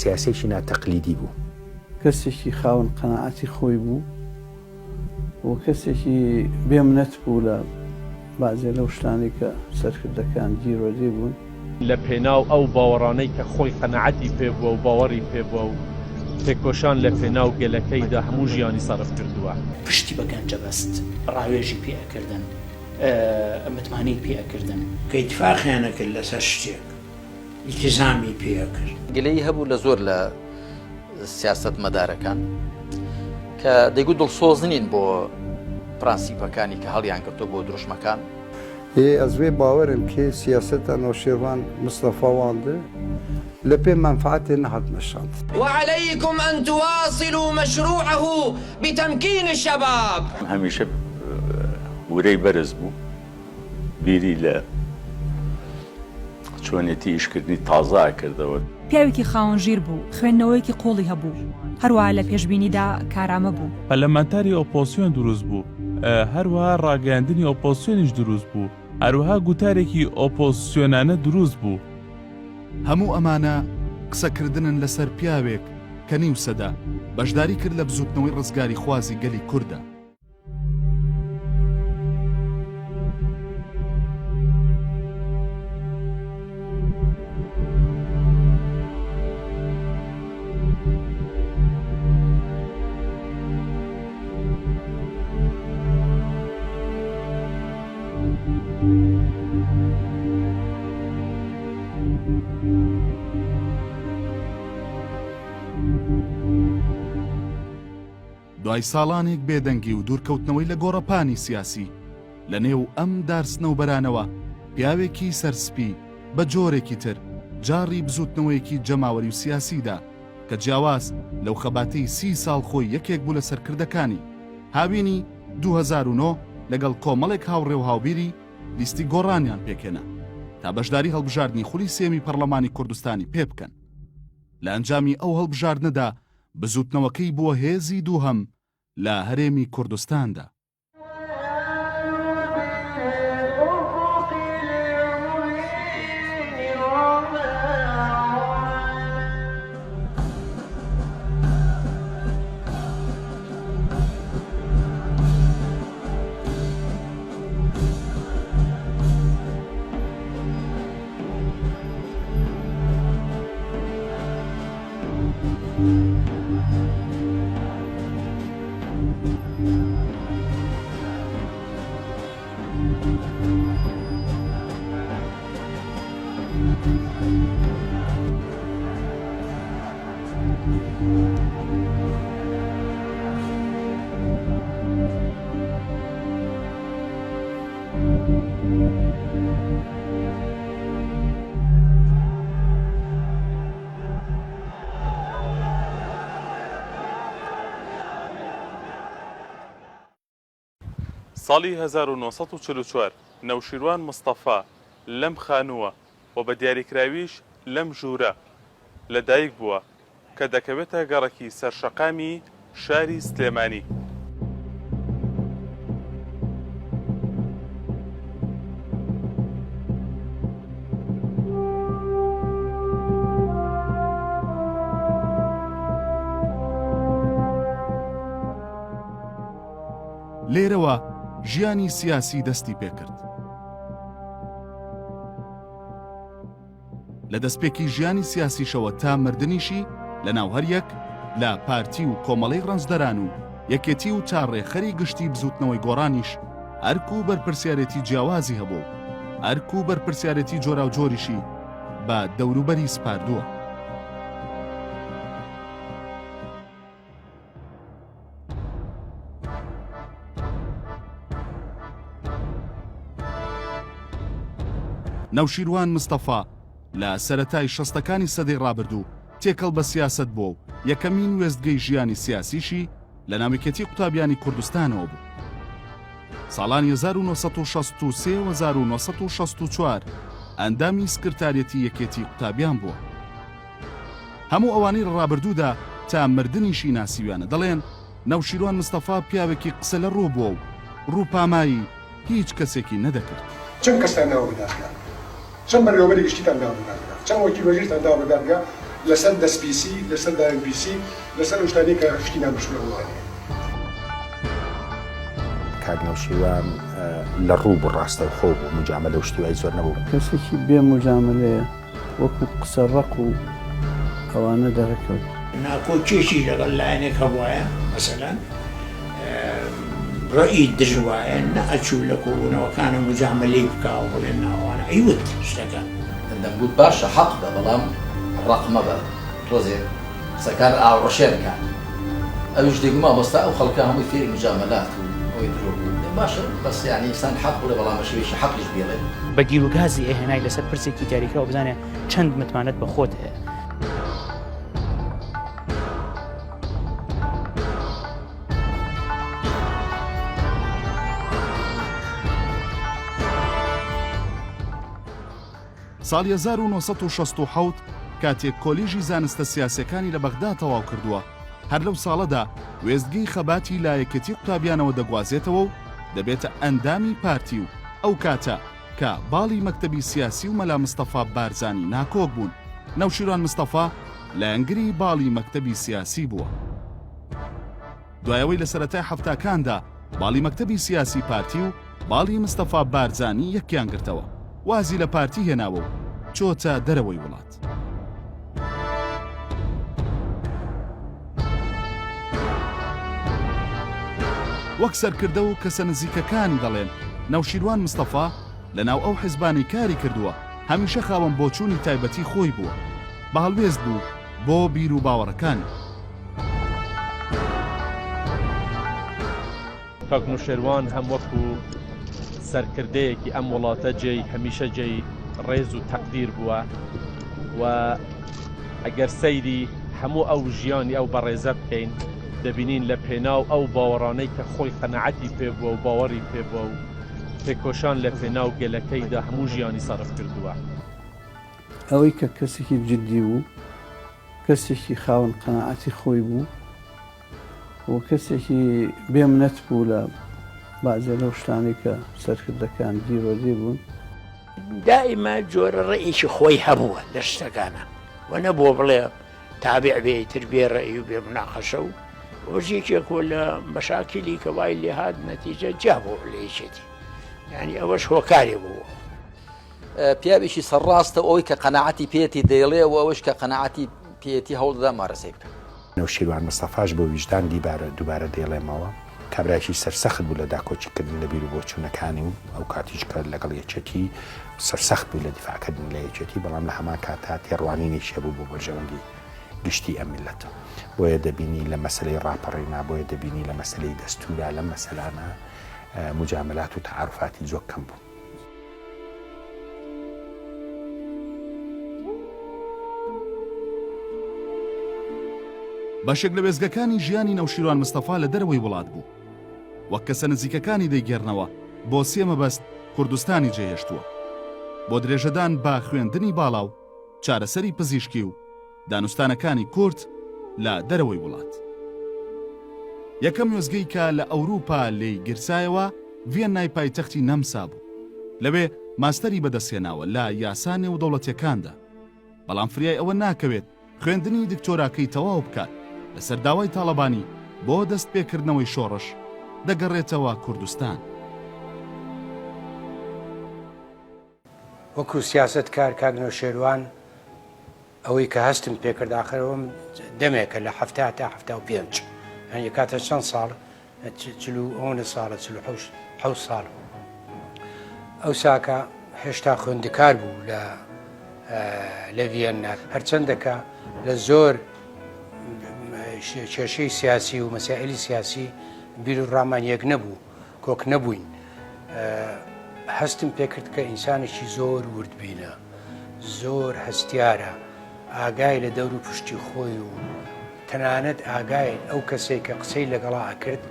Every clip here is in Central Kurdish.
سیاسیەکی ناتەقلیدی بوو. کەسێکی خاوەن قەناعەتی خۆی بوو و کەسێکی بێ منەت بوو لە بەعزێ لەو شتانەی کە سەرکردەکان گیرۆدەی بوون. لە پێناو ئەو باوەڕانەی کە خۆی قەناعەتی پێ بووە و باوەڕی پێ بووە و تێکۆشان لە پێناو گەلەکەیدا هەموو ژیانی سەرف کردووە. پشتی بە گەنجە بەست، ڕاوێژی پێ ئەکردن، متمانەی پێ ئەکردن. کە ئیتفاقیان ئەکرد لەسەر شتێک، ئیلتیزامی پێ ئەکرد. گلەیی هەبوو لە زۆر لە سیاسەتمەدارەکان کە دەیگوت دڵسۆز نین بۆ پرەنسیپەکانی کە هەڵیانگرتووە بۆ دروشمەکان. ئێ ئەز وێ باوەرم کێ سیاسەتا نەوشێروان مستەفا وان di لە پێ مەنفەعەتێ نەهات مەشاند. وعلیکم ان تواصلوا مشروعه بتمکین الشباب. هەمیشە ورەی بەرز بوو، بیری لە چۆنێتی ئیشکردنی تازە ئەکردەوە. پیاوێکی خاوەن ژیر بوو، خوێندنەوەیەکی قووڵی هەبوو، هەروەها لە پێشبینیدا کارامە بوو. پەرلەمانتاری ئۆپۆزسیۆن دروست بوو، هەروەها ڕاگەیاندنی ئۆپۆزسیۆنیش دروست بوو، هەروەها گوتارێکی ئۆپۆزسیۆنانە دروست بوو. هەموو ئەمانە قسەکردنن لەسەر پیاوێک کە نیو سەدە بەشداری کرد لە بزووتنەوەی ڕزگاریخوازی گەلی کورددا. دوای ساڵانێک بێدەنگی و دوورکەوتنەوەی لە گۆڕەپانی سیاسی، لە نێو ئەم دارسنەوبەرانەوە پیاوێکی سەرسپی بە جۆرێکی تر جاڕی بزووتنەوەیەکی جەماوەری و سیاسی دا کە جیاواز لەو خەباتەی سی ساڵ خۆی یەکێک بوو لە سەرکردەکانی، هاوینی 2009 لەگەڵ کۆمەڵێک هاوڕێ و هاوبیری لیستی گۆڕانیان پێکهێنا تا بەشداری هەڵبژاردنی خولی سێیەمی پەڕڵەمانی کوردستانی پێ بکەن. لە ئەنجامی ئەو هەڵبژاردنەدا بزووتنەوەکەی بووە هێزی دووهەم لە هەرێمی کوردستاندا. ساڵی 1944 نەوشیروان مستەفا لەم خانووە و بە دیاریکراویش لەم ژوورە لە دایک بووە کە دەکەوێتە گەڕەکی سەرشەقامی شاری سلێمانی. لێرەوە ژیانی سیاسی دەستی پێکرد. لە دەستپێکی ژیانی سیاسیشەوە تا مردنیشی لە ناو هەریەک لە پارتی و کۆمەڵەی ڕەنجدەران و یەکێتی و تا ڕێکخەری گشتی بزوتنەوەی گۆڕانیش ئەرک و بەرپرسیارێتی جیاوازی هەبوو و ئەرک و بەرپرسیارێتی جۆراوجۆریشی بە دەوروبەری سپاردووە. نەوشیروان مستەفا لە سەرەتای شەستەکانی سەدەی ڕابردوو تێکەڵ بە سیاسەت بووە و یەکەمین وێستگەی ژیانی سیاسیشی لە ناو یەکێتی قوتابیانی کوردستانەوە بوو. ساڵانی 1963 و 1964 ئەندامی سکرتاریەتی یەکێتی قوتابیان بووە. هەموو ئەوانەی لە ڕابردوودا تا مردنیشی ناسیویانە دەڵێن نەوشیروان مستەفا پیاوێکی قسە لە ڕوو بووە و ڕووپامایی هیچ کەسێکی نەدەکرد. چەند کەستان داوە بە دادگا؟ چەند بەڕێوەبەری گشتیتان داوە بە دادگا؟ چەند وەکیل وەزیرتان داوە بە دادگا؟ لەسەر دەستپیسی، لەسەر داوێنپیسی، لەسەر ئەو شتانەی کە شتی نامەشروع وانەیە. کاک نەوشیروان لە ڕوو بوو ڕاستەوخۆ بوو موجامەلە و شتی وای زۆر نەبوو. کەسێکی بێ موجامەلەیە وەکو قسە ڕەق و ئەوانە دەرەکەوت. ناکۆکیەکی لەگەڵ لایەنێک هەبوایە مەسەلەن ڕەئی دژ وایە نەئەچوو لە کۆبوونەوەکانە موجامەلەی بکا و بڵێ نا ئەوانە ئەیوت شتەکە. دەمگوت باشە حەق بە بەڵام ڕەق مەبە تۆزێک قسەکانت ئاوڕشێن کە. ئەویش دەیگوت مامۆستا ئەو خەڵکە هەمووی فێری موجامەلات و ئەوەی درۆ بوو. دەم باشە بەس یانی ئینسان حەق بڵێ بەڵام بە شێوەیەکی حەقیش بیڵێ. بە گیروگازی ئەیهێنای لەسەر پرسێکی دیاریکراو بزانێ چەند متمانەت بە خۆت هەیە. ساڵی 1967 کاتێک کۆلیژی زانستە سیاسیەکانی لە بەغدا تەواو کردووە، هەر لەو ساڵەدا وێستگەی خەباتی لە یەکێتی قوتابیانەوە دەگوازێتەوە و دەبێتە ئەندامی پارتی و ئەو کاتە کە باڵی مەکتەبی سیاسی و مەلا مستەفا بارزانی ناکۆک بوون، نەوشیروان مستەفا لایەنگری باڵی مەکتەبی سیاسی بووە. دوای ئەوەی لە سەرەتای حەفتاکاندا باڵی مەکتەبی سیاسی پارتی و باڵی مستەفا بارزانی یەکیان گرتەوە، وازی لە پارتی هێناوە و چۆتە دەرەوەی وڵات. وەک سەرکردە و کەسە نزیکەکانی دەڵێن، نەوشیروان مستەفا لەناو ئەو حزبانەی کاری کردووە، هەمیشە خاوەن بۆچوونی تایبەتی خۆی بووە، بە هەڵوێست بوو بۆ بیروباوەڕەکانی. کاک نوشێروان هەم وەکو سەرکردەیەکی ئەم وڵاتە جێی هەمیشە جێی ڕێز و تەقدیر بووە و ئەگەر سەیری هەموو ئەو ژیانی ئەو بەڕێزە بکەین دەبینین لە پێناو ئەو باوەڕانەی کە خۆی قەنەعەتی پێ بووە و باوەڕی پێ بووە و تێکۆشان لە پێناو گەلەکەیدا هەموو ژیانی سەرف کردووە. ئەوەی کە کەسێکی جدی بوو، کەسێکی خاوەن قەناعەتی خۆی بوو و کەسێکی بێ منەت بوو لە بەعزێ لەو شتانەی کە سەرکردەکان گیرۆدەی بوون. دائیمە جۆرە ڕەئیەکی خۆی هەبووە لە شتەکانا و نەبووە بڵێ تابع بێ ئیتر بێ ڕەئی و بێ مناقەشە و ئەوەش یەکێک بووە لە مەشاکیلی کە وای لێهات نەتیجە جیا بوو لە یەکێتی یانی ئەوەش هۆکارێ بوو. پیاوێکی سەرڕاستە و ئەوەی کە قەناعەتی پێیەتی دەیڵێ و ئەوەش کە قەناعەتی پێیەتی هەوڵدەدا مارەسەی بکا. نەوشیروان مستەفاش بۆ ویژدان دیبارە دووبارە دەیڵێمەوە کابرایەکی سەرسەخت بوو لە داکۆکی کردن لە بیروبۆچوونەکانی و ئەوکاتیش کە لەگەڵ یەکێتی سەرسەخت بوو لە دیفاع کردن لە یەکێتی بەڵام لە هەمان کاتا تێڕوانینێکی هەبوو بۆ بەرژەوەندی گشتی ئەم میللەتە بۆیە دەبینی لە مەسەلەی ڕاپەڕینا بۆیە دەبینی لە مەسەلەی دەستورا لەم مەسەلانە موجامەلات و تەعاروفاتی زۆر کەم بوو. بەشێک لە وێستگەکانی ژیانی نەوشیروان مستەفا لە دەرەوەی وڵات بوو. وەک کەسە نزیکەکانی دەیگێڕنەوە بۆ سێ مەبەست کوردستانی جێهێشتووە، بۆ درێژەدان بە خوێندنی باڵا و چارەسەری پزیشکی و دانوستانەکانی کورد لە دەرەوەی وڵات. یەکەم وێستگەی کە لە ئەوروپا لێی گیرسایەوە ڤیەننای پایتەختی نەمسا بوو. لەوێ ماستەری بەدەستهێناوە لە یاسا نێودەوڵەتیەکاندا. بەڵام فریای ئەوە ناکەوێت خوێندنی دکتۆراکەی تەواو بکات، لەسەر داوای تاڵەبانی بۆ دەستپێکردنەوەی شۆڕش دەگەڕێتەوە کوردستان. وەکو سیاسەتکار کاک نەوشێروان ئەوەی کە هەستم پێکرد ئاخر ئەوەم دەمێکە لە 70 تا 75 یانی کاتە چەند ساڵ چل و ئەوەنە ساڵە چل و حەوت ساڵ ئەو ساکە هێشتا خوێندکار بوو لە لە ڤیەننا هەرچەندەکە لە زۆر کێشەی سیاسی و مەسائلی سیاسی بیر و ڕامان یەک نەبوو کۆک نەبووین هەستم پێکرد کە ئینسانێکی زۆر وردبینە زۆر هەستیارە ئاگای لە دەور و پشتی خۆی و تەنانەت ئاگای ئەو کەسەی کە قسەی لەگەڵا ئەکرد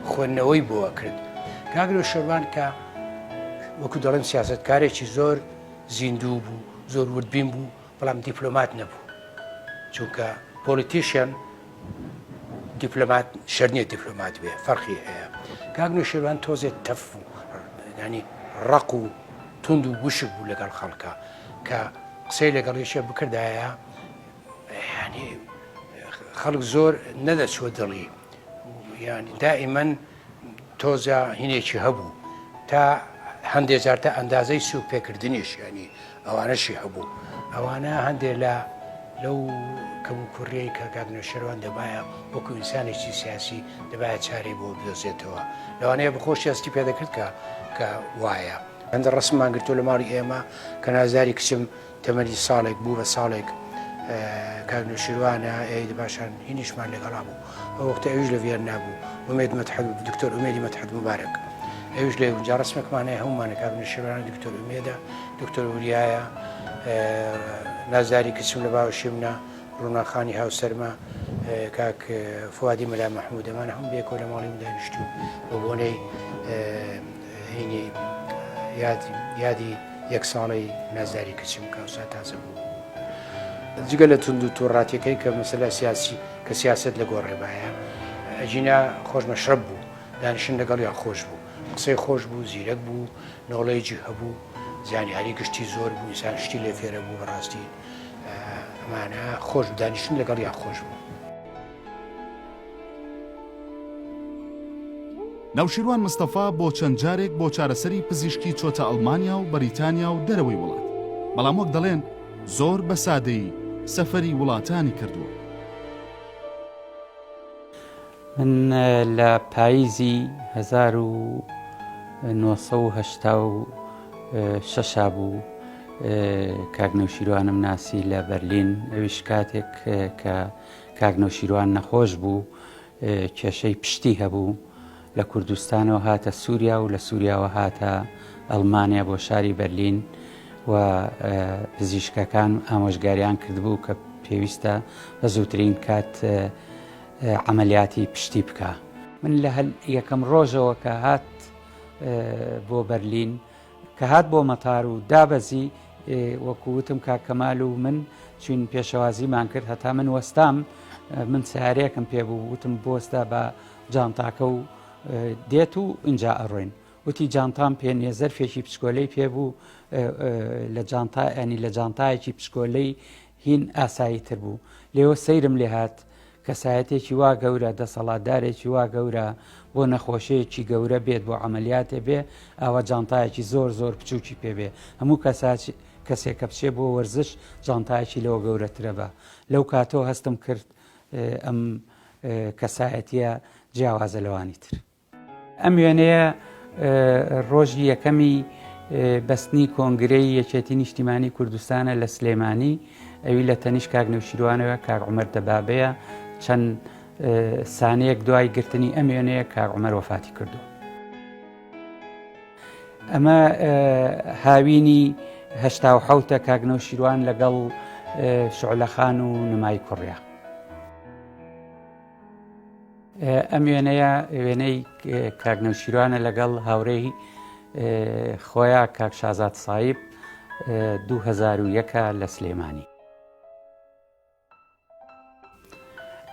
خوێندنەوەی بۆ ئەکرد کاک نەوشێروان کە وەکو دەڵێن سیاسەتکارێکی زۆر زیندوو بوو زۆر وردبین بوو بەڵام دیپلۆمات نەبوو چونکە politician دیپلۆمات شەرت نییە دیپلۆمات بێ فەرقی هەیە کاک نەوشێروان تۆزێ tough و ینی ڕق و توند و وشک بوو لەگەڵ خەڵکە کە قسەی لەگەڵ یەکێ بکردایە. یانی خەڵک زۆر نەدەچووە دڵی یانی دائیمەن تۆزە هینێکی هەبوو تا هەندێ جار تا ئەندازەی سوک پێکردنیش ینی ئەوانەشی هەبوو ئەوانە هەندێ لە لەو کەم و کوڕیەی کە کاک نەوشێروان دەبایە وەکو ئینسانێکی سیاسی دەبایە چارەی بۆ بدۆزێتەوە لەوانەیە بەخۆشی هەستی پێدەکرد کە کە وایە هەندە ڕسممان گرتو لە ماڵی ئێمە کە نازداری کچم تەمەنی ساڵێک بوو بە ساڵێک کاک نەوشیروانە ئەی باشان هینیشمان لەگەڵا بوو ئەو وەختە ئەویش لە ڤیەننا بوو ئومێد مەدحەت دکتۆر ئومێدی مەدحەت موبارەک ئەویش لێ بوو جا ڕسمێکمان هەیە هەموومانە کاک نەوشیروانە دکتۆر ئومێدە دکتۆر وریایە نازداری کچم لە باوەشی منە ڕووناخانی هاوسەرمە کاک فوادی مەلا مەحموود ئەمانە هەموو بێکەوە لە ماڵی من دانیشتوون بە بۆنەی هینی یادی یادی یەک ساڵەی نازداری کچم کە ئەوسا تازە بوو. جگە لە توند و توڕاتیەکەی کە مەسەلە سیاسی کە سیاسەت لە گۆڕێ بایە ئەگینا خۆش مەشرەب بوو دانیشتن لەگەڵیا خۆش بوو قسەی خۆش بوو زیرەک بوو نۆڵێجی هەبوو زانیاری گشتی زۆر بوو ئینسان شتی لێ فێرە بوو بەڕاستی ئەمانە خۆش بوو دانیشتن لەگەڵیا خۆش بوو. نەوشیروان مستەفا بۆ چەند جارێک بۆ چارەسەری پزیشکی چۆتە ئەڵمانیا و بەریتانیا و دەرەوەی وڵات، بەڵام وەک دەڵێن زۆر بە سادەیی سەفەری وڵاتانی کردووە. من لە پاییزی 1986 بوو کاک نەوشیروانم ناسی لە بەرلین، ئەویش کاتێک کە کاک نەوشیروان نەخۆش بوو کێشەی پشتی هەبوو، لە کوردستانەوە هاتە سووریا و لە سووریاوە هاتە ئەڵمانیا بۆ شاری بەرلین و پزیشکەکان ئامۆژگاریان کردبوو کە پێویستە بە زووترین کات عەمەلیاتی پشتی بکا. من لە یەکەم ڕۆژەوە کە هات بۆ بەرلین کە هات بۆ مەتار و دابەزی وەکو وتم کاک کەمال و من چوین پێشەوازیمان کرد هەتا من وەستام من سیارەیەکم پێ بوو وتم بۆستە بە جانتاکە و دێت و اینجا ئەڕۆین وتی جانتام پێ نییە زەرفێکی پچکۆلەی پێ بوو لە جانتا ینی لە جانتایەکی پچکۆلەی هین ئاسایی تر بوو لێوە سەیرم لێ هات کەسایەتێکی وا گەورە، دەسەڵاتدارێکی وا گەورە بۆ نەخۆشەیەکی گەورە بێت بۆ عەمەلیاتێ بێ ئاوا جانتایەکی زۆر زۆر بچووکی پێ بێ هەموو کەسێک کە بچێ بۆ وەرزش جانتایەکی لەوە گەورەترە بە لەو کاتەوە هەستم کرد ئەم کەسایەتیە جیاوازە لەوانی تر. ئەم وێنەیە ڕۆژی یەکەمی بەستنی کۆنگرەی یەکێتی نیشتیمانی کوردستانە لە سلێمانی ئەوی لە تەنیش کاک نەوشیروانەوە کاک عومەر دەبابەیە چەند سانەیەک دوای گرتنی ئەم وێنەیە کاک عومەر وەفاتی کردو. ئەمە هاوینی هەشتا و حەوتە کاک نەوشیروان لەگەڵ شعلەخان و نمای کوڕیا. ئەم وێنەیە وێنەی کاک نەوشیروانە لەگەڵ هاورێی خۆیا کاک شازاد سایب 2001 لە سلێمانی.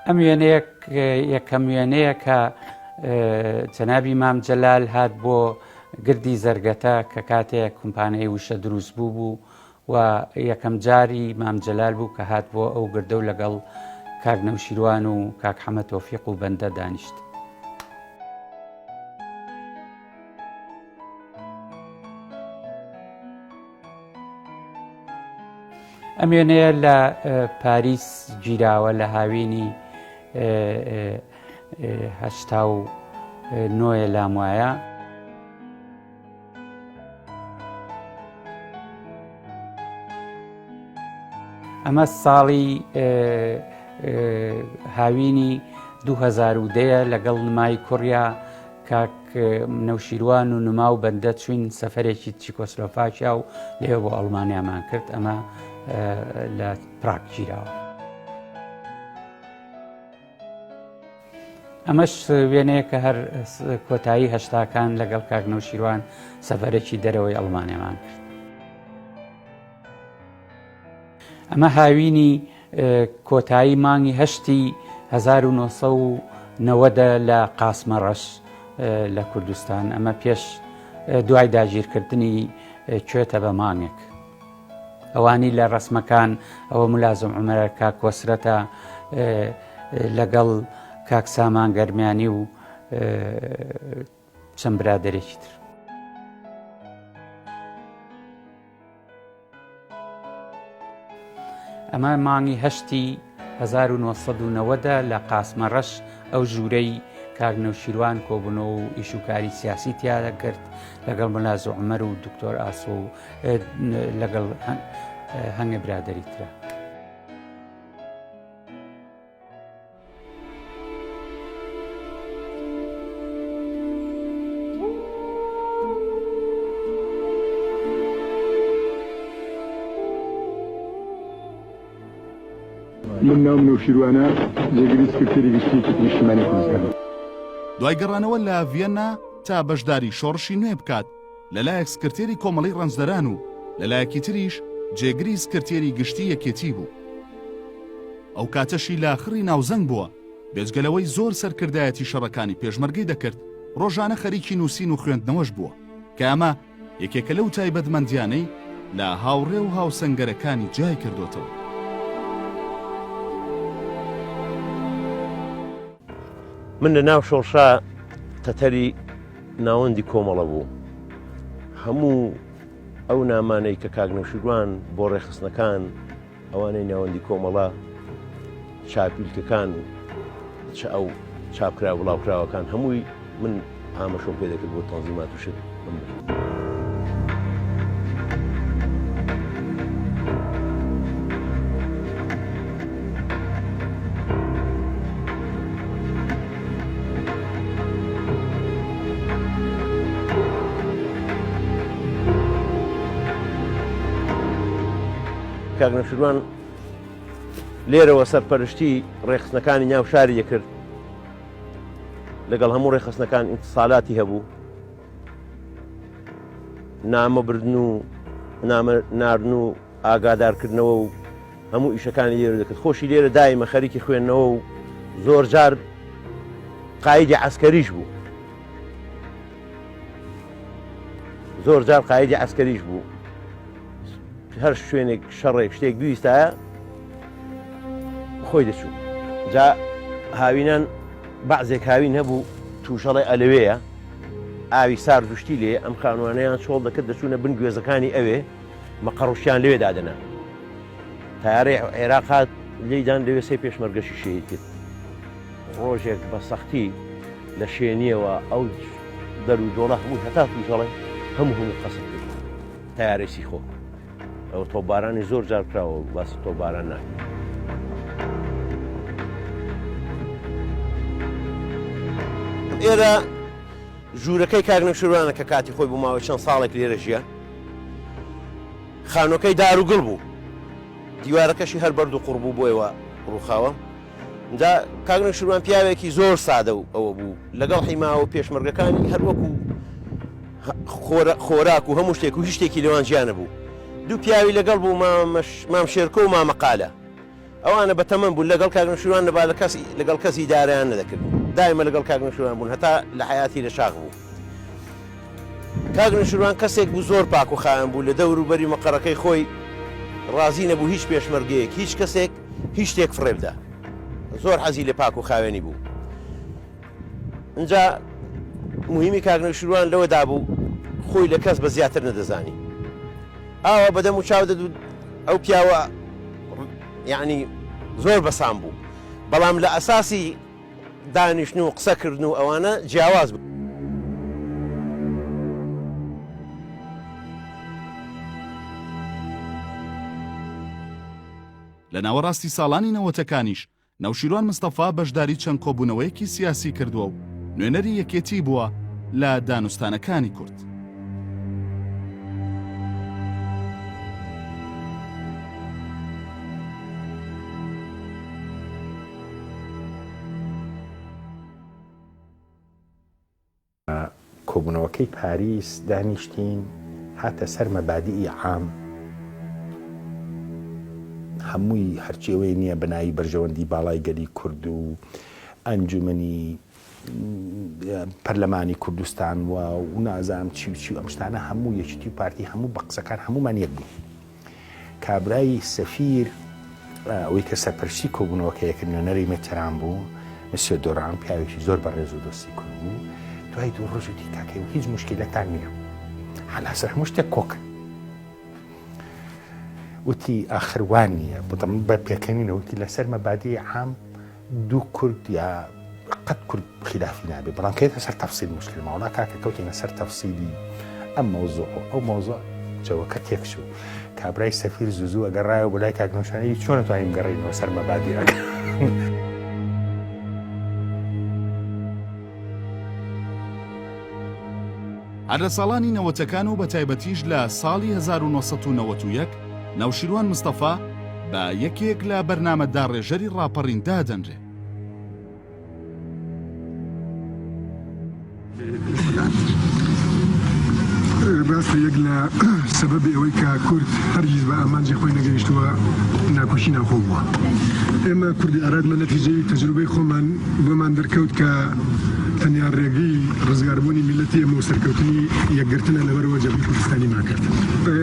ئەم وێنەیە یەکەم وێنەیە کە جەنابی مام جەلال هات بۆ گردی زەرگەتە کە کاتێک کۆمپانیای وشە دروست بوو بوو و یەکەم جاری مام جەلال بوو کە هات بۆ ئەو گردە و لەگەڵ کاک نەوشیروان و کاک حەمە تۆفیق و بەندە دانیشت. ئەم وێنەیە لە پاریس گیراوە لە هاوینی هەشتا و نۆیە لام وایە. ئەمە ساڵی هاوینی 2010 لەگەڵ نمای کوڕیا کاک نەوشیروان و نما و بەندە چوین سەفەرێکی چیکۆسلۆفاکیا و لێ بۆ ئەڵمانیامان کرد ئەمە لە پراگ گیراوە. ئەمەش وێنەیەکە هەر کۆتایی هەشتاکان لەگەڵ کاک نەوشیروان سەفەرێکی دەرەوەی ئەڵمانیامان کرد. ئەمە هاوینی کۆتایی مانگی هەشتی 1990 لە قاسمەڕەش لە کوردستان ئەمە پێش دوای داگیرکردنی کوێتە بە مانگێک. ئەوانی لە ڕسمەکان ئەوە ملازم عمرە کاک کۆسرەتە لەگەڵ کاک سامان گەرمیانی و چەند برادەرێکی تر. ئەمە مانگی هەشتی 1990 لە قاسمەڕەش ئەو ژوورەی کاک نەوشیروان کۆبوونەوە و ئیش و کاری سیاسی تیا دەکرد لەگەڵ ملاز و عومەر و دکتۆر ئاسۆ و لەگەڵ هەنگە برادری ترە. من ناوم نەوشیروانە، جێگری سکرتێری گشتی یەکێتی نیشتیمانی کوردستان. دوای گەڕانەوە لە ڤیەننا تا بەشداری شۆڕشی نوێ بکات، لەلایەک سکرتێری کۆمەڵەی ڕەنجدەران و لەلایەکی تریش جێگری سکرتێری گشتی یەکێتی بوو. ئەو کاتەشی لە خڕی ناوزەنگ بووە، بێجگە لەوەی زۆر سەرکردایەتی شەڕەکانی پێشمەرگەی دەکرد، ڕۆژانە خەریکی نووسین و خوێندنەوەش بووە، کە ئەمە یەکێکە لەو تایبەتمەندیانەی لە هاوڕێ و هاوسەنگەرەکانی جیای کردۆتەوە. من لە ناو شۆڕشا تەتەری ناوەندی کۆمەڵە بوو. هەموو ئەو نامانەی کە کاک نەوشیروان بۆ ڕێکخستنەکان ئەوانەی ناوەندی کۆمەڵە چاپیلکەکان چ ئەو چاپکرا بڵاوکراوەکان هەمووی من ئامەشۆم پێ دەکرد بۆ تەنزیمات و شت من کاک نەوشیروان لێرەوە سەرپەرشتی ڕێکخستنەکانی ناو شاری دەکرد لەگەڵ هەموو ڕێکخستنەکان ئینتسالاتی هەبوو نامە بردن و نامە ناردن و ئاگادارکردنەوە و هەموو ئیشەکانی لێرە دەکرد خۆشی لێرە دایمە خەریکی خوێندنەوە و زۆر جار قایدی عسکەریش بوو زۆر جار قایدی عسکەریش بوو هەر شوێنێک شەڕێک شتێک بویستایە خۆی دەچوو جا هاوینان بەعزێک هاوین هەبوو تووشەڵێ ئەلەوەیە ئاوی سارد و شتی لێ ئەم خانوانەیان چۆڵ دەکرد دەچوونە بن گوێزەکانی ئەوێ مەقەڕوشیان لەوێ دادەنا تارەی عێراق هات لێدان لەوێ سێ پێشمەرگەشی شەهید کرد ڕۆژێک بە سەختی لە شێنیەوە ئەو دەر و دۆڵە هەموو هەتا تووشەڵێ هەموو هەموو قەسف کرد تەیارەی سیخۆ ئەوە تۆپبارانی زۆر جار کراوە باسی تۆپباران ناکەین. ئێرە ژوورەکەی کاک نەوشیروانە کە کاتی خۆی بۆ ماوەی چەند ساڵێک لێرە ژیە خانوەکەی دار و گڵ بوو دیوارەکەشی هەر بەرد و قوڕ بوو بۆیەوە ڕووخاوە جا کاک نەوشیروان پیاوێکی زۆر سادە و ئەوە بوو لەگەڵ حیماوە و پێشمەرگەکانی هەر وەکو خۆراک و هەموو شتێک و هیچ شتێکی لەوان جیا نەبوو دوو پیاوی لەگەڵ بوو مام شێرکۆ و مامە قالە ئەوانە بە تەمەن بوون لەگەڵ کاک نەوشیروان نەبا لە کەس لەگەڵ کەس ئیدارەیان نەدەکرد دایمە لەگەڵ کاک نەوشیروان بوون هەتا لە حیاتی لە شاخ بوو کاک نەوشیروان کەسێک بوو زۆر پاک و خاوێن بوو لە دەور و بەری مەقەڕەکەی خۆی ڕازی نەبوو هیچ پێشمەرگەیەک هیچ کەسێک هیچ شتێک فڕێ بدا زۆر حەزی لە پاک و خاوێنی بوو ئینجا موهیمی کاک نەوشیروان لەوەدا بوو خۆی لە کەس بە زیاتر نەدەزانی ئاوا بەدەم و چاو دەدوو ئەو پیاوە یعنی زۆر بەسام بوو بەڵام لە ئەساسی دانیشتن و قسەکردن و ئەوانە جیاواز بوو. لە ناوەڕاستی ساڵانی نەوەتەکانیش نەوشیروان مستەفا بەشداری چەند کۆبوونەوەیەکی سیاسی کردووە و نوێنەری یەکێتی بووە لە دانوستانەکانی کورد. کۆبوونەوەکەی پاریس دانیشتین هاتە سەر مەبادیئی عام هەمووی هەرچی ئەوەی نییە بە ناوی بەرژەوەندی باڵای گەلی کورد و ئەنجومەنی پەرلەمانی کوردستان و و نازانم چی و چی و ئەم شتانە هەموو یەکێتی و پارتی هەموو بە قسەکان هەموومان یەک بووین. کابرای سەفیر ئەوەی کە سەرپەرشتی کۆبوونەوەکە یەکرد نوێنەری مێتەران بوو، مسیۆ دۆران، پیاوێکی زۆر بەڕێز و دۆستی کورد بوو. دوای دوو ڕۆژ وتی کاکە ئێوە هیچ موشکیلەتان نییە، لەسەر هەموو شتێک کۆکن. وتی ئاخر وا نییە، بڵێم بە پێکەنینەوە وتی لەسەر مەبادیی عام دوو کورد یا قەت کورد خلافی نابێ بەڵام کەێتە سەر تەفسیل مشکل ماوەڵا کاکە کەوتینە سەر تەفسیلی ئەم مەوزوع و ئەو مەوزوع جەوەکە تێکچوو کابرای سەفیر زوو ئەگەڕایەوە بۆ لای کاک نەوشانی چۆن توانیم گەڕینەوە سەر مەبادیەکە. هەر لە ساڵانی نەوەتەکان و بەتایبەتیش لە ساڵی 1991 نەوشیروان مستەفا بە یەکێک لە بەرنامە داڕێژەری ڕاپەڕین دادەنرێ. ڕاستە یەک لە سەبەبی ئەوەی کە کورد هەرگیز بە ئامانجی خۆی نەگەیشتووە ناکۆکی ناوخۆ بووە. ئێمە کوردی عێراق لە نەتیجەی تەجروبەی خۆمان بۆمان دەرکەوت کە تەنیا ڕێگەی ڕزگاربوونی میللەتی ئێمە و سەرکەوتنی یەکگرتنە لەبەرئەوە جەبهەی کوردستانیمان کرد.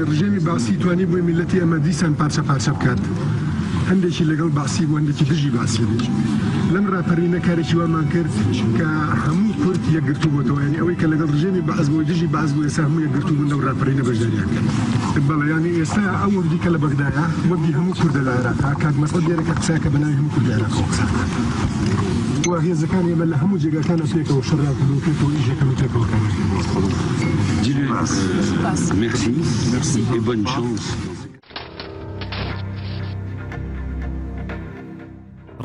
ڕژێمی بەعسی توانی بووی میللەتی ئێمە دیسان پارچە پارچە بکات. هەندێکی لەگەڵ بەعسی بوو هەندێکی دژی بەعسی بوو. لەم ڕاپەرینە کارێکی وامان کرد کە هەموو کورد یەکگرتوو بۆتەوە یانی ئەوەی کە لەگەڵ ڕژێمی بەعس بوو دژی بەعس بوو ئێستا هەموو یەکگرتوو بوون لەو ڕاپەرینە بەشداریان کرد. بەڵێ یانی ئێستا ئەو وەفدی کە لە بەغدایە وەفدی هەموو کوردە لە عێراقا کاک مەسعود لێرە کە قسە کە بە ناوی هەموو کوردی عێراقەوە قسە دەکات و هێزەکانی ئێمە لە هەموو جێگاکانە پێکەوە شەڕیان کردووە پێکەوە ئیش دەکەن و پێکەوە کاریان کردووە. Merci et bonne chance.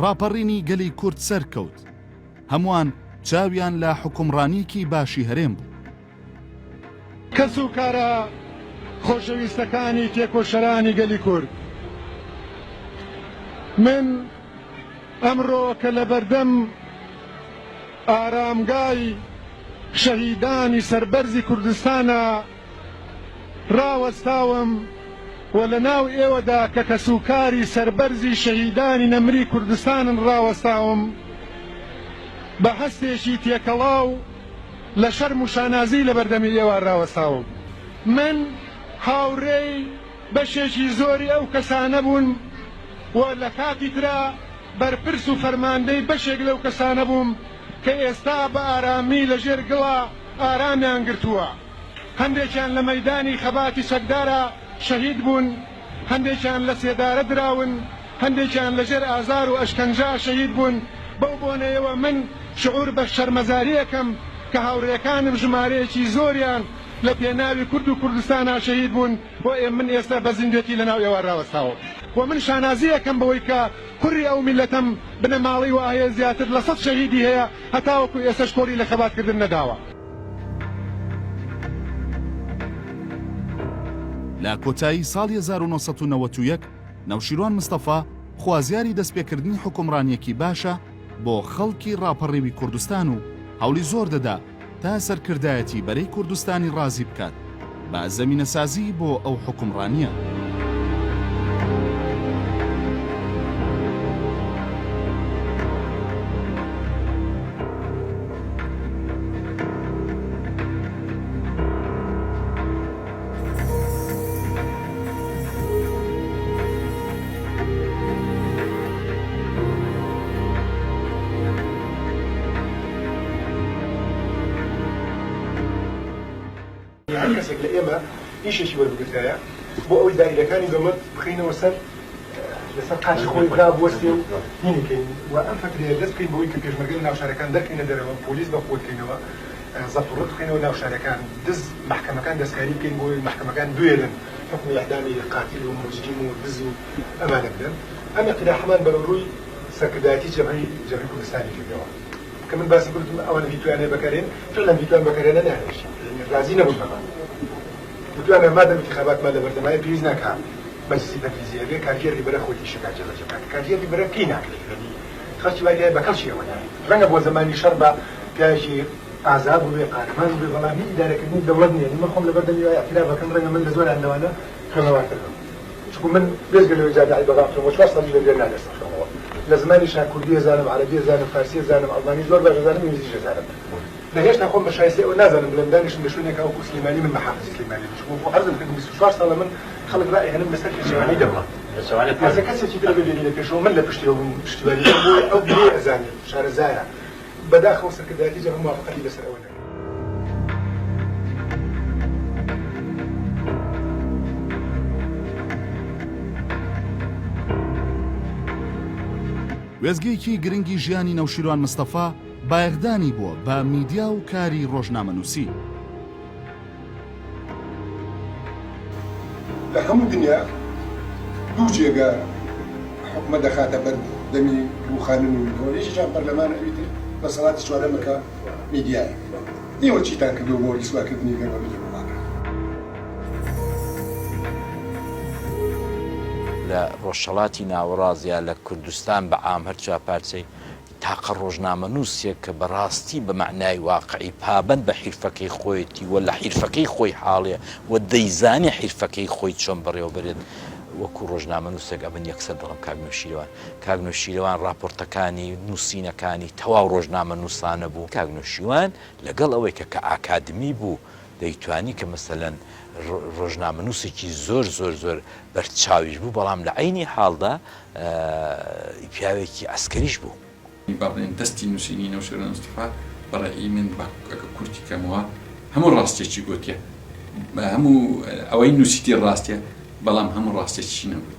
ڕاپەڕینی گەلی کورد سەرکەوت، هەمووان چاویان لە حوکمڕانییەکی باشی هەرێم بوو. کەسوکارە خۆشەویستەکانی تێکۆشەرانی گەلی کورد، من ئەمڕۆ کە لەبەردەم ئارامگای شەهیدانی سەربەرزی کوردستانا ڕاوەستاوم و لە ناو ئێوەدا کە کەسوکاری سەربەرزی شەهیدانی نەمری کوردستانن ڕاوەستاوم، بە هەستێکی تێکەڵاو لە شەرم و شانازی لە بەردەمی ئێوە ڕاوەستاوم. من هاوڕێی بەشێکی زۆری ئەو کەسانە بوون و لە کاتی ترا بەرپرس و فەرماندەی بەشێک لەو کەسانە بووم کە ئێستا بە ئارامی لە ژێر گڵا ئارامیان گرتووە. هەندێکیان لە مەیدانی خەباتی چەکدارا شەهید بوون، هەندێکیان لە سێدارە دراون، هەندێکیان لە ژێر ئازار و ئەشکەنجە شەهید بوون، بەو بۆنەیەوە من شعور بە شەرمەزاری ئەکەم کە هاوڕێکانم ژمارەیەکی زۆریان لە پێناوی کورد و کوردستانا شەهید بوون و من ئێستا بە زیندوێتی لە ناو ئێوە راوەستاوم و من شانازی ئەکەم بەوەی کە کوڕی ئەو میللەتەم بنەماڵەی وا هەیە زیاتر لە سەد شەهیدی هەیە هەتاوەکو ئێستەش کۆڵی لە خەباتکردن نەداوە. لە کۆتایی ساڵی 1991 نەوشیروان مستەفا خوازیاری دەستپێکردنی حوکمڕانییەکی باشە بۆ خەڵکی ڕاپەڕیوی کوردستان و هەوڵی زۆر دەدا تا سەرکردایەتی بەرەی کوردستانی ڕازی بکات بە زەمینەسازی بۆ ئەو حوکمڕانییە. هەر کەسێک لە ئێمە ئیشێکی وەربگرتایە بۆ ئەوەی دایرەکانی دەوڵەت بخەینەوە سەر لەسەر قاچی خۆی ڕابوەستێ و هینی کەین و ئەم فەترەیە دەست بکەین بەوەی کە پێشمەرگە لە ناو شارەکان دەرکەینە دەرەوە پۆلیس بە قوت کەینەوە زەبت و ڕەبت بخەینەوە ناو شارەکان دز مەحکەمەکان دەستکاری بکەین بۆ ئەوەی مەحکەمەکان بوێرن حوکمی ئیعدامی قاتیل و موجریم و دز و ئەمانە بدەن ئەم ئیقتراحەمان بەرەو ڕووی سەرکردایەتی جەبهەی جەبهەی کوردستانی کردەوە کە من باسم کرد وتم ئەوان ڤیتۆیان هەیە بەکارێن فعلا ڤیتۆیان بەکارهێنا نەیانهێشتین یانی ڕازی نەبوون بەمان وتویانە مادەم ئینتیخاباتمان لەبەردەمایە پێویست ناکا مەجلسی تەنفیزی هەبێ کارگێڕی بەرە خۆی ئیشەکان جێبەجێ بکات کارگێڕی بەرە پێی ناکرێت یانی خەڵکی وای لایە بە کەڵکی ئەوە نایەت ڕەنگە بۆ زەمانی شەڕ بە پیاوێکی ئازا بووبێ قارەمان بووبێ بەڵام هی ئیدارەکردنی دەوڵەت نییە من خۆم لەبەردەمی وای ئیعتراف ئەکەم ڕەنگە من لە زۆریان لەوانە خوێنەوارتر بم چونکو من بێجگە لەوەی جامیعەی بەغا خوێندمەوە چوار ساڵیش لە ڤیەننا دەرسم خوێندەوە لە زمانیشا کوردی ئەزانم عەرەبی ئەزانم فارسی ئەزانم ئەڵمانی زۆر باش ئەزانم ئینگلیزیش ئەزانم لە هێشتا خۆم بە شایستەی ئەوە نازانم بڵێم دانیشم لە شوێنێکا وەکو سلێمانی من مەحافزی سلێمانی بم چونکو خۆ عەرزم کردم 24 ساڵە من. خەڵک ڕائەهێنم لەسەر پێچەوانەی دەوڵەت. ئێستا کەسێکی تر ئەبێ بێنینە پێشەوە من لە پشتیەوە بم پشتیوانی بکەم بۆیە ئەو بیرەی ئەزانێ شارەزایە. بەداخەوە سەرکردایەتی جەبهە موافەقەتی لەسەر ئەوە نەکرد. وێستگەیەکی گرنگی ژیانی نەوشیروان مستەفا بایەخدانی بووە بە میدیا و کاری ڕۆژنامەنووسی. لە هەموو دنیا دوو جێگا حکومەت دەخاتە بەر دەمی ڕووخانن و ئەوە یەکێکیان پەرلەمانە ئەوی تر دەسەڵاتی چوارەمە کە میدیایە. ئێوە چیتان کردووە بۆ ڕیسواکردنی گەندەڵی لە وڵاتدا؟ لە ڕۆژهەڵاتی ناوەڕاست یا لە کوردستان بە عام هەر چوارپارچەی تاقە ڕۆژنامەنووسێک کە بە ڕاستی بە مەعنای واقعی پابەند بە حیرفەکەی خۆیەتی و لە حیرفەکەی خۆی حاڵیە و دەیزانێ حیرفەکەی خۆی چۆن بەڕێوە بەرێت وەکوو ڕۆژنامەنووسێک ئەمن یەکسەر دەڵێم کاک نەوشیروان کاک نەوشیروان ڕاپۆرتەکانی نووسینەکانی تەواو ڕۆژنامەنووسانە بوو کاک نەوشیوان لەگەڵ ئەوەی کە کە ئاکادمی بوو دەیتوانی کە مەسەلەن ڕۆژنامەنووسێکی زۆر زۆر زۆر بەرچاویش بوو بەڵام لە عەینی حاڵدا پیاوێکی عەسکەریش بوو. با بڵێین دەستی نووسینی نەوشیروان مستەفا بە ڕەئی من با ئەگەر کورتی کەمەوە هەموو ڕاستیەکی گۆتیە هەموو ئەوەی نووسیتی ڕاستیە بەڵام هەموو ڕاستیەکیشی نەگوتی.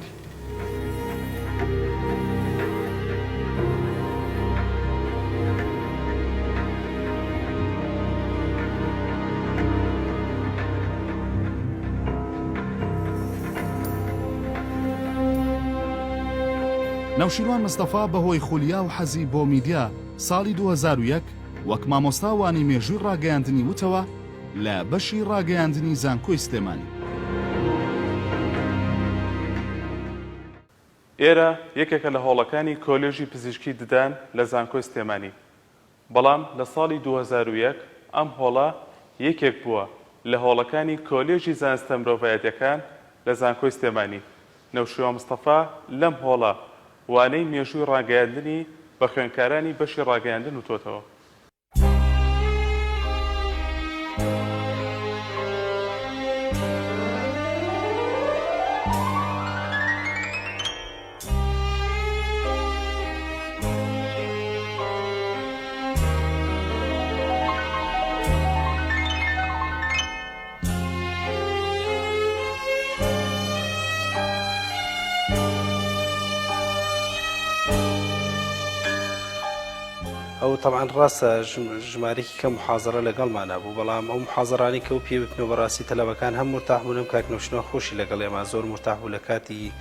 نەوشیروان مستەفا بەهۆی خولیا و حەزی بۆ میدیا ساڵی 2001 وەک مامۆستا وانەی مێژووی ڕاگەیاندنی وتەوە لە بەشی ڕاگەیاندنی زانکۆی سلێمانی. ئێرە یەکێکە لە هۆڵەکانی کۆلێژی پزیشکی ددان لە زانکۆی سلێمانی، بەڵام لە ساڵی 2001 ئەم هۆڵە یەکێک بووە لە هۆڵەکانی کۆلێژی زانستە مرۆڤایەتیەکان لە زانکۆی سلێمانی، نەوشیروان مستەفا لەم هۆڵە وانەی مێژووی ڕاگەیاندنی بە خوێندکارانی بەشی ڕاگەیاندن وتۆتەوە. ئەو تەبعەن ڕاستە ژمارەیەکی کەم محازەرە لەگەڵمانا بوو بەڵام ئەو محازەرانەی کە ئەو پێی وتنەوە بەڕاستی تەلەبەکان هەم مورتاح بوون هەم کاک نەوشیروان خۆشی لەگەڵ ئێمە زۆر مورتاح بوو لە کاتی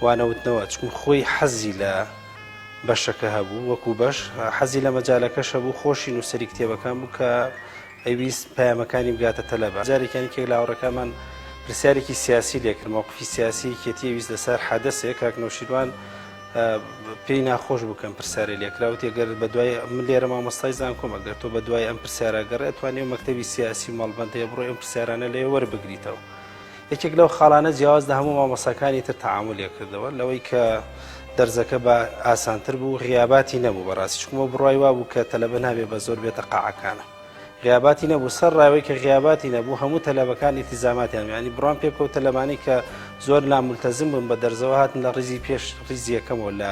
وانەوتنەوە چکون خۆی حەزی لە بەشەکە هەبوو وەکو بەش حەزی لە مەجالەکەش هەبوو خۆشی نووسەری کتێبەکان بوو کە ئەیویست پەیامەکانی بگاتە تەلەبە جارێکیان یەکێک لە هاوڕێکانمان پرسیارێکی سیاسی لێکرد مەوقفی سیاسی یەکێتی ئەویست لەسەر حەدەسێک کاک نەوشیروان پێی ناخۆش بوو کەم پرسیارەی لێکرا وتی گەر بەدوای من لێرە مامۆستای زانکۆم ئەگەر تۆ بەدوای ئەم پرسیارە گەڕێ ئەتوانی ئەو مەکتەبی سیاسی و مەڵبەند هەیە بڕۆی ئەم پرسیارانە لێ وەربگریتەوە یەکێک لەو خاڵانە جیاواز لە هەموو مامۆستاکانی تر تەعامولێ کردەوە لەوەی کە دەرزەکە بە ئاسانتر بوو غیاباتی نەبوو بەڕاستی چونکە بڕوای وابوو کە تەلەبە نابێ بە زۆر بێتە قاعەکانە غیاباتی نەبوو سەر ڕاوەی کە غیاباتی نەبوو هەموو تەلەبەکان ئیلتیزاماتیان یانی بڕوام پێ بکەوتە لەمانەی کە زۆر نامولتەزم بوون بە دەرزەوە هاتن لە ڕیزی پێش ڕیزی یەکەمەوە لە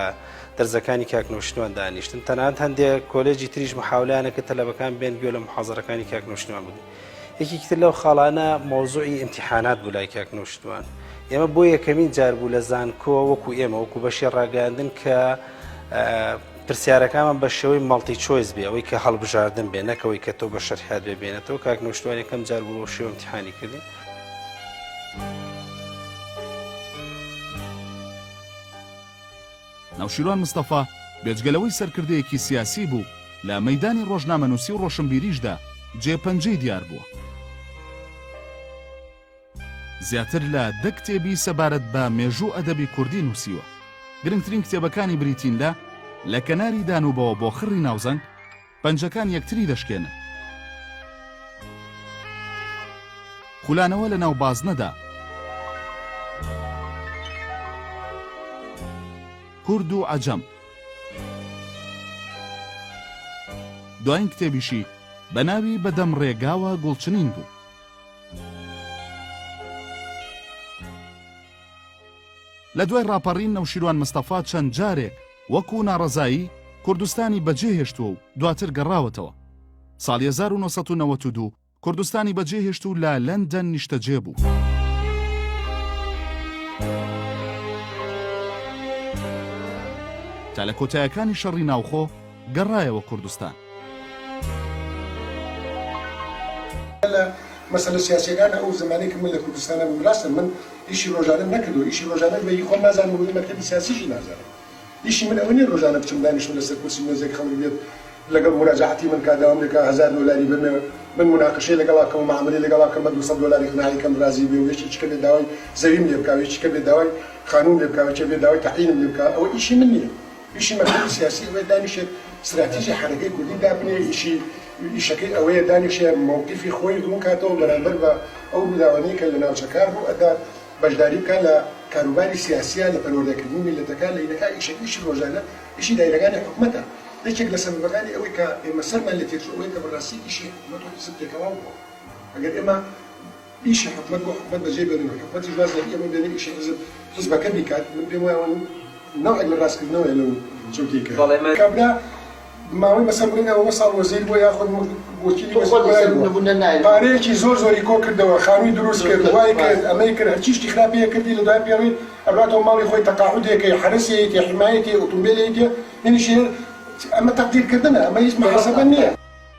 دەرزەکانی کاک نەوشیروان دانیشتن تەنانەت هەندێک کۆلێجی تریش محاولەیانە کە تەلەبەکان بێن گوێ لە محازەرەکانی کاک نەوشیروان بگرن یەکێکی تر لەو خاڵانە مەوزوعی ئیمتیحانات بوو لای کاک نەوشیروان ئێمە بۆ یەکەمین جار بوو لە زانکۆ وەکو ئێمە وەکو بەشی ڕاگەیاندن کە پرسیارەکانمان بە شێوەی multi choice بێ ئەوەی کە هەڵبژاردن بێ نەک ئەوەی کە تۆ بە شەرحیات بێ بێنێتەوە کاک نەوشیروان یەکەم جار بوو بەو شێوە ئیمتیحانی کردین. نەوشیروان مستەفا بێجگە لەوەی سەرکردەیەکی سیاسی بوو، لە مەیدانی ڕۆژنامەنووسی و ڕۆشنبیریشدا جێ پەنجەی دیار بووە. زیاتر لە دە کتێبی سەبارەت بە مێژوو ئەدەبی کوردی نووسیوە. گرنگترین کتێبەکانی بریتین لە، لە کەناری دانوبەوە بۆ خڕی ناوزەنگ، پەنجەکان یەکتری دەشکێنن. خولانەوە لە ناو بازنەدا. کورد و عەجەم. دوایین کتێبیشی بە ناوی بە دەم ڕێگاوە گوڵچنین بوو. لە دوای ڕاپەڕین نەوشیروان مستەفا چەند جارێک وەکو ناڕەزایی کوردستانی بەجێهێشتووە و دواتر گەڕاوەتەوە. ساڵی 1992 کوردستانی بەجێهێشت و لە لەندەن نیشتەجێ بوو. تا لە کۆتایەکانی شەڕی ناوخۆ گەڕایەوە کوردستان. لە مەسەلە سیاسیەکان ئەو زەمانەی کە من لە کوردستانا بووم ڕاستە من ئیشی ڕۆژانەم نەکردووە ئیشی ڕۆژانەش بە هی خۆم نازانم و هی مەکتەبی سیاسیشی نازانم ئیشی من ئەوە نیە ڕۆژانە بچم دانیشم لەسەر کورسی مێزێک خەڵک بێت لەگەڵ موراجەعەتی من کا داوام لێکا هەزار دۆلاری بەمێ من موناقەشەی لەگەڵا کەم و مەعامەلەی لەگەڵا کەم بە 200 دۆلار ئیقناعی کەم ڕازی بێ و یەکێکی کە بێت داوای زەویم لێ بکا و یەکی کە بێت داوای خانووم لێ بکا و یەکێ بێت داوای تەعیینم لێ بکا ئەوە ئیشی من نیە ئیشی مەکتەبی سیاسی ئەوەیە دانیشێت ستراتیژی حەرەکەی کوردی دابنێ ئیشی ئیشەکەی ئەوەیە دانیشێ مەوقیفی خۆی ڕوون کاتەوە بەرامبەر بە ئەو ڕووداوانەی کە لە ناوچەکە ڕوو ئەدات بەشداری بکات لە کاروباری سیاسییا لە پەروەردەکردنی میللەتەکە لە ئینەکە ئیشەکە ئیشی ڕۆژانە ئیشی دایرەکانی حکومەتە یەکێک لە سەبەبەکانی ئەوەی کە ئێمە سەرمان لێ تێکچوو ئەوەیە کە بەڕاستی ئیشی حکومەت و حیزب تێکەڵاو بووە ئەگەر ئێمە ئیشی حکومەت بۆ حکومەت بەجێ بێڵین و حکومەتیش واز لە ئێمە بێنێ ئیشی حیزب حیزبەکە بیکات من پێم وایە ئەوە نەوعێک لە ڕاستکردنەوەیە لەو چەوتەی کە کابرا ماوەی بەسەر بڕین ئەوە ساڵ وەزیر بووە یاخود وەکیلی وەزیر بووە پارەیەکی زۆر زۆری کۆ کردەوە خانووی دروست کرد وای کرد ئەمەی کرد هەرچی شتی خراپی کردی لە دوای پێڕی ئەڕاتەوە ماڵی خۆی تەقاعودێکەی حەرەسێکی حمایەتی ئۆتۆمبیلێکی هینیشی ئەمە تەقدیرکردنە ئەمە هیچ محاسبە نییە.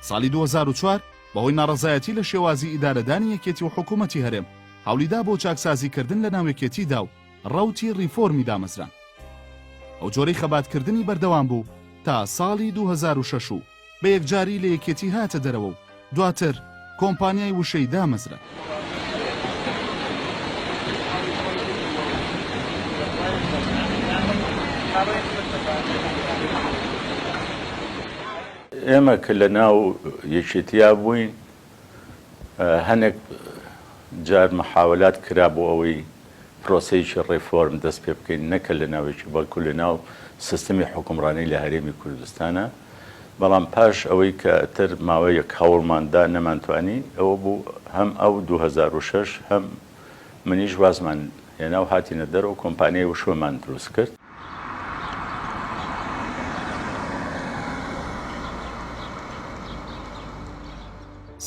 ساڵی 2004 بەهۆی ناڕەزایەتی لە شێوازی ئیدارەدانی یەکێتی و حکوومەتی هەرێم، هەوڵیدا بۆ چاکسازیکردن لە ناو یەکێتیدا و ڕەوتی ڕیفۆرمی دامەزراند. ئەو جۆرەی خەباتکردنی بەردەوام بوو تا ساڵی 2006 و بە یەکجاری لە یەکێتی هاتە دەرەوە و دواتر کۆمپانیای وشەی دامەزراند. ئێمە کە لە ناو یەکێتیا بووین هەنێک جار محاولات کرا بۆ ئەوەی پرۆسەیەکی ڕێفۆرم دەست پێ بکەین نەکە لە ناوێکی بەڵکو لە ناو سیستمی حوکمڕانی لە هەرێمی کوردستانە بەڵام پاش ئەوەی کە تر ماوەیەک هەوڵمان دا نەمانتوانی ئەوە بوو هەم ئەو 2006 هەم منیش وازمان هێنا و هاتینە دەرەوە کۆمپانیای وشۆمان دروست کرد.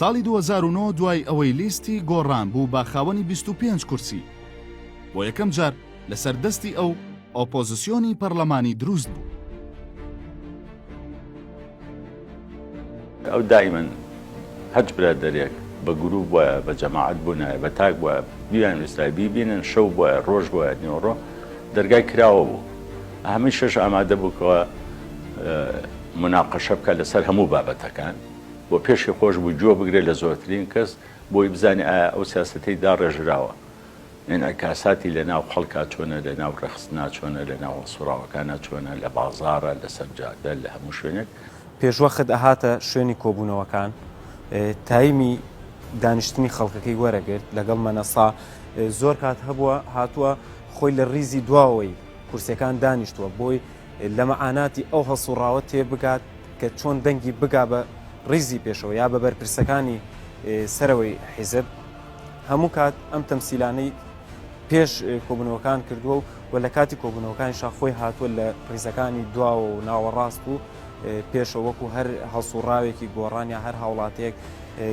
ساڵی 2009 دوای ئەوەی لیستی گۆڕان بوو بە خاوەنی 25 کورسی، بۆ یەکەم جار لەسەر دەستی ئەو ئۆپۆزسیۆنی پەڕلەمانی دروست بوو. ئەو دائیمەن هەرچ برادەرێک بە گروپ بوایە بە جەماعەت بونایە بە تاک بوایە بیانویستایە بیبینن شەو بوایە ڕۆژ بوایە نیوەڕۆ دەرگای کراوە بوو هەمیشەش ئامادە بوو کەوا موناقەشە بکات لەسەر هەموو بابەتەکان و پێشی خۆش بوو گوێ بگرێت لە زۆرترین کەس بۆی بزانێ ئایا ئەو سیاسەتەی داڕێژراوە ئینعکاساتی لە ناو خەڵکا چۆنە، لە ناو ڕێکخستنا چۆنە، لە ناو هەڵسوڕاوەکانا چۆنە، لە بازاڕە، لە سەر جادە، لە هەموو شوێنێک. پێشوەخت ئەهاتە شوێنی کۆبوونەوەکان، تایمی دانیشتنی خەڵکەکەی وەرەگرت، لەگەڵ مەنەسا زۆر کات هەبووە هاتووە خۆی لە ڕیزی دواوەی کورسیەکان دانیشتووە بۆی لە مەعاناتی ئەو هەڵسوڕاوە تێبگات کە چۆن دەنگی بگا بە ڕیزی پێشەوە یا بە بەرپرسەکانی سەرەوەی حیزب. هەموو کات ئەم تەمسیلانەی پێش کۆبوونەوەکان کردووە و لە کاتی کۆبوونەوەکانیشا خۆی هاتووە لە ڕیزەکانی دواوە و ناوەڕاست و پێشەوە وەکو هەر هەڵسوڕاوێکی گۆڕان یا هەر هاوڵاتیەک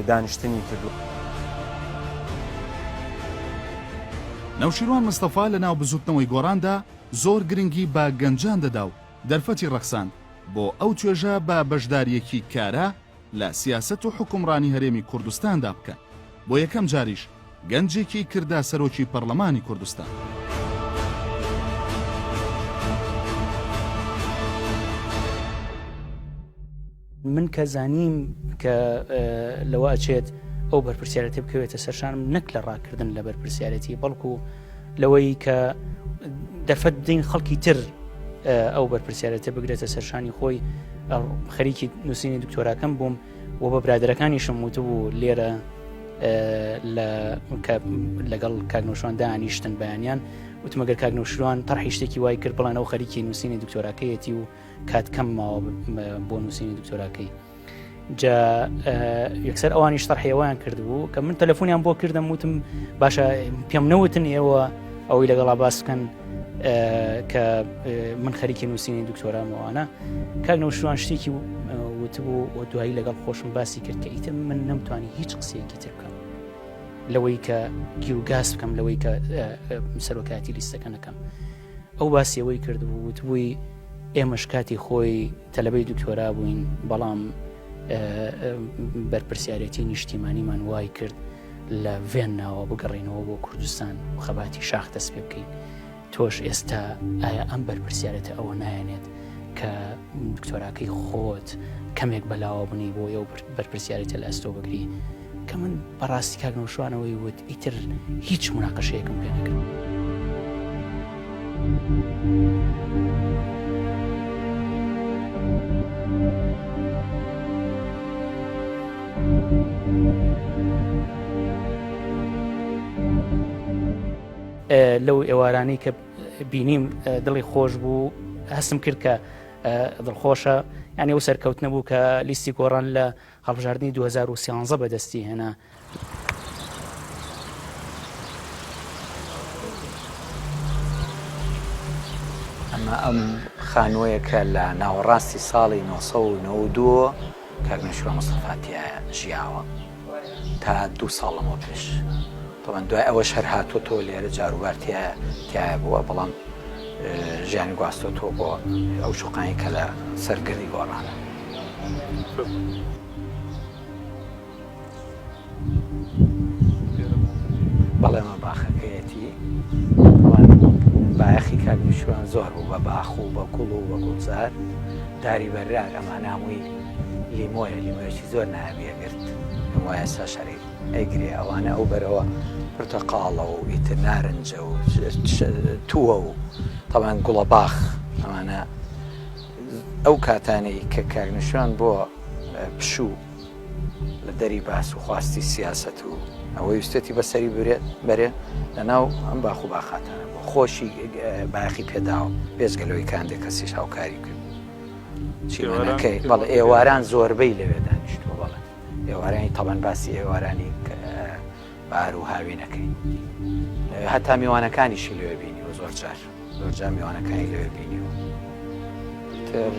دانیشتنی کردووە. نەوشیروان مستەفا لە ناو بزوتنەوەی گۆڕاندا زۆر گرنگی بە گەنجان دەدا و دەرفەتی ڕەخساند بۆ ئەو توێژە بە بەشدارییەکی کارا لە سیاسەت و حوکمڕانی هەرێمی کوردستاندا بکەن، بۆ یەکەم جاریش گەنجێکی کردە سەرۆکی پەڕلەمانی کوردستان. من کە زانیم کە لەوە ئەچێت ئەو بەرپرسیارەتی بکەوێتە سەرشانم نەک لە ڕاکردن لە بەرپرسیارەتی بەڵکو لەوەی کە دەرفەت بدەین خەڵکی تر ئەو بەرپرسیارەتە بگرێتە سەرشانی خۆی خەریکی نووسینی دکتۆراکەم بووم و بە برادەرەکانیشم وتبوو لێرە لەگەڵ کاک نەوشیروان دانیشتن بەیانیان وتم ئەگەر کاک نەوشیروان تەرحی شتێکی وای کرد بڵێن ئەو خەریکی نووسینی دکتۆراکەیەتی و کات کەم ماوە بۆ نووسینی دکتۆراکەی جا یەکسەر ئەوانیش تەرحی ئەویان کردبوو کە من تەلەفۆنیان بۆ کردم وتم باشە پێم نەوتن ئێوە ئەوەی لەگەڵا باس بکەن. کە من خەریکی نووسینی دکتۆرامەوانە کاک نەوشیروان شتێکی وتبوو و دوایی لەگەڵ خۆشم باسی کرد کە ئیتر من نەمتوانی هیچ قسەیەکی تر بکەم لەوەی کە گیرروگاز بکەم لەوەی کە سەرۆکایەتی لیستەکە نەکەم ئەو باسی ئەوەی کردبوو وتبووی ئێمەش کاتی خۆی تەلەبەی دکتۆرا بووین بەڵام بەرپرسیارەتی نیشتیمانیمان وای کرد لە ڤێنناوە بگەڕێینەوە بۆ کوردستان و خەباتی شاخ دەست پێ بکەین تۆش ئێستا ئایا ئەم بەرپرسیارەتە ئەوە نایەنێت کە دکتۆراکەی خۆت کەمێک بەلاوە بنی بۆ ئەو بەرپرسیارێتە لە ئەستۆ بگری کە من بەڕاستی کاک نەوشوانەوەی وت ئیتر هیچ مناقەشەیەکم پێ نەکرد. لەو ئێوارانەی کە بینیم دڵی خۆش بوو هەستم کرد کە دڵخۆشە یعنی ئەو سەرکەوتنە بوو کە لیستی گۆڕان لە هەڵبژاردنی 2013 بەدەستی هێنا. ئەمە ئەم خانووەیە کە لە ناوەڕاستی ساڵی 992 کاک نەوشیروان مستەفا تیایا ژیاوە تا دوو ساڵ لەمەوە پێش تەبعەن دوای ئەوەش هەر هاتۆتەوە لێرە جاروبار تیایا تیایا بووە بەڵام ژیانی گواستۆتەوە بۆ ئەو شوقانەی کە لە سەر گردی گۆڕانە. بەڵێ ئەمە باخەکەیەتی ئەوان بایەخی کاک نوشیروان زۆر بوو بە باخ و بە گوڵ و بە گوڵزار داری بەرار ئەمانە هەمووی لیمۆیە لیمۆیەکی زۆر نایابی ئەگرت پێم وایە ئێستا شەری ئەیگرێ ئەوانە ئەو بەرەوە پرتەقاڵە و ئیتر نارنجە و تووە و تەبعەن گوڵە باخ ئەمانە ئەو کاتانەی کە کاک نوشیروان بۆ پشوو لە دەری باس و خواستی سیاسەت و ئەوەی ویستێتی بەسەری برێت بەرێ لە ناو ئەم باخ و باخاتانە بۆ خۆشی باخی پێداوە بێجگە لەوەی کە هەندێک کەسیش هاوکاری کرد چیمەنەکەی بەڵێ ئێواران زۆربەی لەوێ دانیشتووە بەڵێ ئێوارانی تەبەن باسی ئێوارانی بار و هاوینەکەی هەتا میوانەکانیشی لەوێ بینیوە زۆر جار زۆر جار میوانەکانی لەوێ بینیوە تر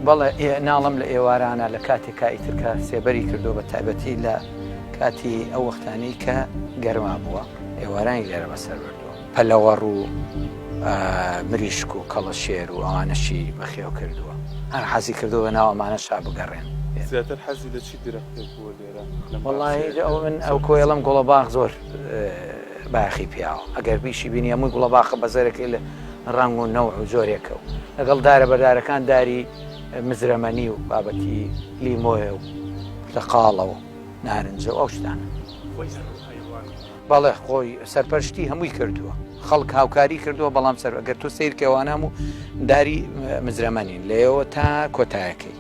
بەڵێ ناڵم لە ئێوارانە لە کاتێکا ئیتر کە سێبەری کردو بە تایبەتی لە کاتی ئەو وەختانەی کە گەرما بووە ئێوارانی لێرە بەسەر بردووە پەلەوەڕ و مریشک و کەڵەشێر و ئەوانەشی بەخێو کردووە هەر حەزی کردووە بە ناو ئەمانە شا بگەڕێن. زیاتر حەزی لە چی درەختێک بووە لێرە؟ وەڵاهی ئەو من ئەو کۆیەڵەم گوڵەباخ زۆر بایەخی پیاوە ئەگەر بیشی بینی هەمووی گوڵەباخە بەزەرەکەی لە ڕەنگ و نەوع و جۆرێکە و لەگەڵ دارە بەردارەکان داری مزرەمەنی و بابەتی لیمۆیە و پرتەقاڵە و نارنجە و ئەو شتانە. بەڵێ خۆی سەرپەرشتی هەمووی کردووە خەڵک هاوکاری کردووە بەڵام سەر ئەگەر تۆ سیر کەوانە هەموو داری مزرەمەنین لەیەوە تا کۆتایەکەی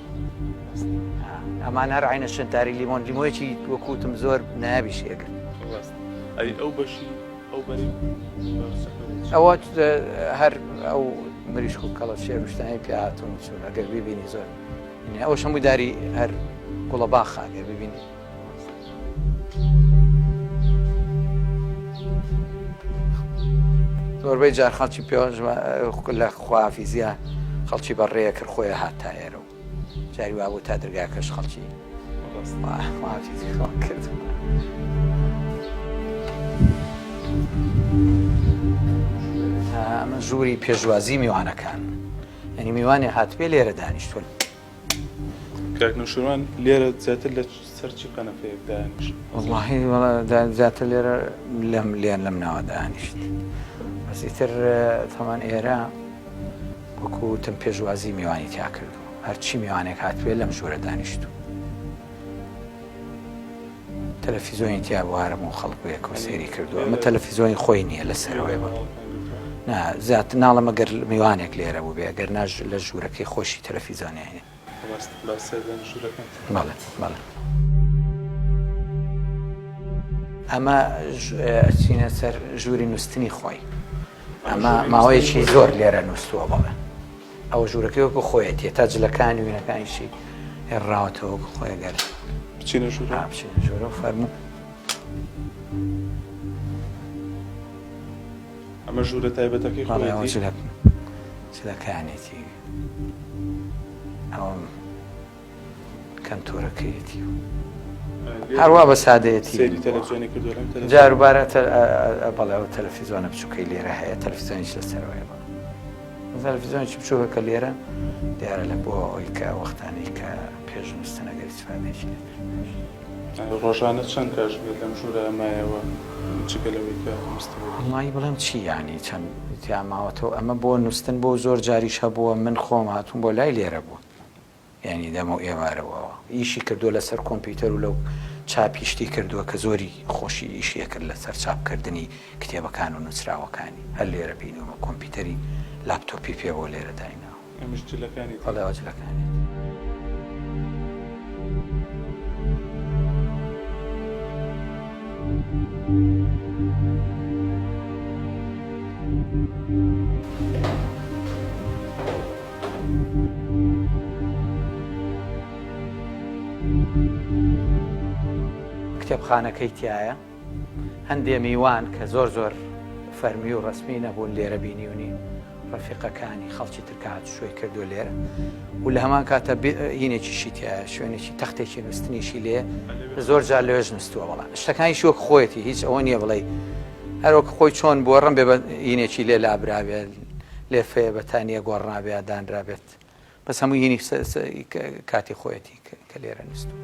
ئەمان هەر عینە شنتاری لیمۆن لیمۆیەکی وەکوتم زۆر نایابی شێگر ئەی ئەو بەشی ئەو بەری ئەوە هەر ئەو مریشک و کەڵە شێروشتانی پێ هاتوون چون ئەگەر ببینی زۆر ئەوش هەموو داری هەر گوڵە باخە ئەگەر ببینی زۆربەی جار خەڵکی پێوەش لە خوافیزیە خەڵکی بە ڕێیە کرد خۆی هات تا ئێرە و جاری وابوو تا درگاکەش خەڵکی خوافیزی خەڵک کرد. ئەمە ژووری پێشوازی میوانەکان یعنی میوانێ هاتبێ لێرە دانیشتون کاک نەوشیروان لێرە زیاتر لە سەر چی قەنەفەیەک دانیشت؟ وەڵاهی وەڵا زیاتر لێرە لەم لێن لەم ناوە دانیشت بەس ئیتر تەمان ئێرە وەکو وتم پێشوازی میوانی تیا کردو هەرچی میوانێک هاتبێ لەم ژوورە دانیشتوو تەلەفیزۆنی تیا بوو هەرموو خەڵک بەیەکەوە سەیری کردووە ئەمە تەلەفیزۆنی خۆی نییە لە سەرەوەی بە نا زیاتر ناڵم ئەگەر میوانێک لێرە بوو بێ ئەگەر ناش لە ژوورەکەی خۆشی تەلەفیزۆنی هەیە بەڵێ بەڵێ ئەمە ئەچینە سەر ژووری نووستنی خۆی ئەمە ماوەیەکی زۆر لێرە نووستووە بەڵێ ئەوە ژوورەکەی وەکو خۆیەتی تا جلەکانی وێنەکانیشی هێڕاوەتەوە وەکو خۆی گەر بچینە ژوورە بچینە ژوورەوە فەرموو. ئەمە ژوورە تایبەتەکەی خۆیەتی؟ جلەکانێتی ئەوەم کەنتۆرەکەیەتی و هەروا بە سادەیەتی سەیری تەلەفزیۆنی کردووە لەم تەلەفزیۆنە؟ جاروبارە بەڵێ ئەو تەلەفزیۆنە بچووکەی لێرە هەیە تەلەفزیۆنیش لەسەرەوەیە بەڵێ تەلەفزیۆنێکی بچووکە کە لێرە دیارە لە بۆ ئەوەی کە وەختانەی کە پێش نووستن ئەگەر ئیسفادەیەکی لێ کرد. ڕۆژانە چەند کاژمێر لەم ژوورە مایەوە جگە لەوەی کە نووستبووی؟ وەڵایی بڵێم چی یانی چەند تیا ماوەتەوە ئەمە بۆ نووستن بۆ زۆر جاریش هەبووە من خۆم هاتووم بۆ لای لێرە بووە یانی دەمەو ئێوارەوە ئیشی کردووە لەسەر کۆمپیوتەر و لەو چاپی شتی کردووە کە زۆری خۆشی ئیشی ئەکرد لەسەر چاپکردنی کتێبەکان و نووسراوەکانی هەر لێرە بینیومە کۆمپیوتەری لاپتۆپی پێ بۆ لێرە دایناوە. ئەمش جلەکانیتی؟ بەڵێ ئەوە جلەکانیتی. کتێبخانەکەی تایە هەندێ میوان کە زۆر زۆر فەرمی و ڕسمی نەبوون لێرە بینیونی ڕەفیقەکانی خەڵکی ترکە هاتوچۆی کردو لێرە و لە هەمان کاتە هینێکیشی تایە شوێنێکی تەختێکی نووسنیشی لێ زۆر جار لەوێش نووسووە بەڵام شتەکانیش وەک خۆیەتی هیچ ئەوە نییە بڵێ هەروەک خۆی چۆن بووە ڕم بێ بە هینێکی لێ لابرابێت لێفەیە بەتانیە گۆڕنابێ یا دانرابێت بەس هەمووی هینی کاتی خۆیەتی کە لێرە نووسووە.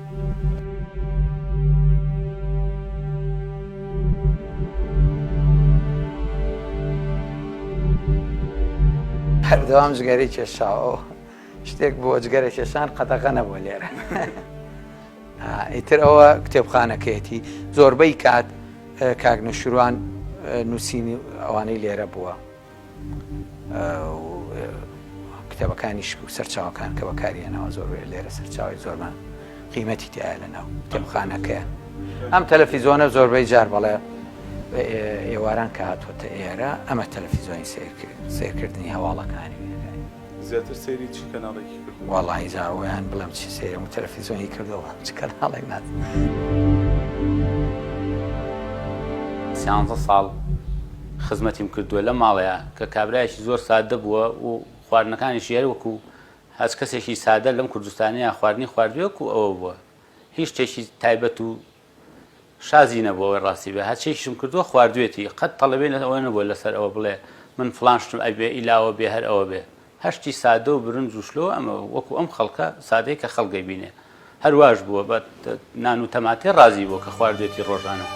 بەردەوام جگەرەی کێشاوە شتێک بۆ جگەرە کێشان قەدەغە نەبووە لێرە ئیتر ئەوە کتێبخانەکەیەتی زۆربەی کات کاک نەوشیروان نووسینی ئەوانەی لێرە بووە کتێبەکانیش و سەرچاوەکان کە بەکاریانەوە زۆر لێرە سەرچاوی زۆرمان قیمەتی تایە لە ناو کتێبخانەکەیە ئەم تەلەفیزۆنە زۆربەی جار بەڵێ ئێواران کە هاتووەتە ئێرە ئەمە تەلەفیزۆنی سیرکردنی هەواڵەکانی زیاتر سەیری چ کەناڵێکی کردووە؟ وەڵاهی جا ئەوەیان بڵێم چی سەیرم و تەلەفیزۆنی کردووە چ کەناڵێک ناز. سیانزە ساڵ خزمەتیم کردووە لەم ماڵەیا کە کابرایەکی زۆر سادە بووە و خواردنەکانیشی هەر وەکو هەچ کەسێکی سادە لەم کوردستانەیا خواردنی خواردووە وەکو ئەوە بووە هیچ شتێکی تایبەت و شازی نەبووە ئەوەی ڕاستی بێ هەرچیشم کردووە خواردوێتی قەت تەڵەبەی ئەوە نەبووە لەسەر ئەوە بڵێ من فڵان شتم ئەبێ ئیلا ئەوە بێ هەر ئەوە بێ هەر شتی سادە و برنج و شلۆ ئەمە وەکو ئەم خەڵکە سادەی کە خەڵک دەیبینێ هەر واش بووە بە نان و تەماتەی ڕازی بووە کە خواردوێتی ڕۆژانە.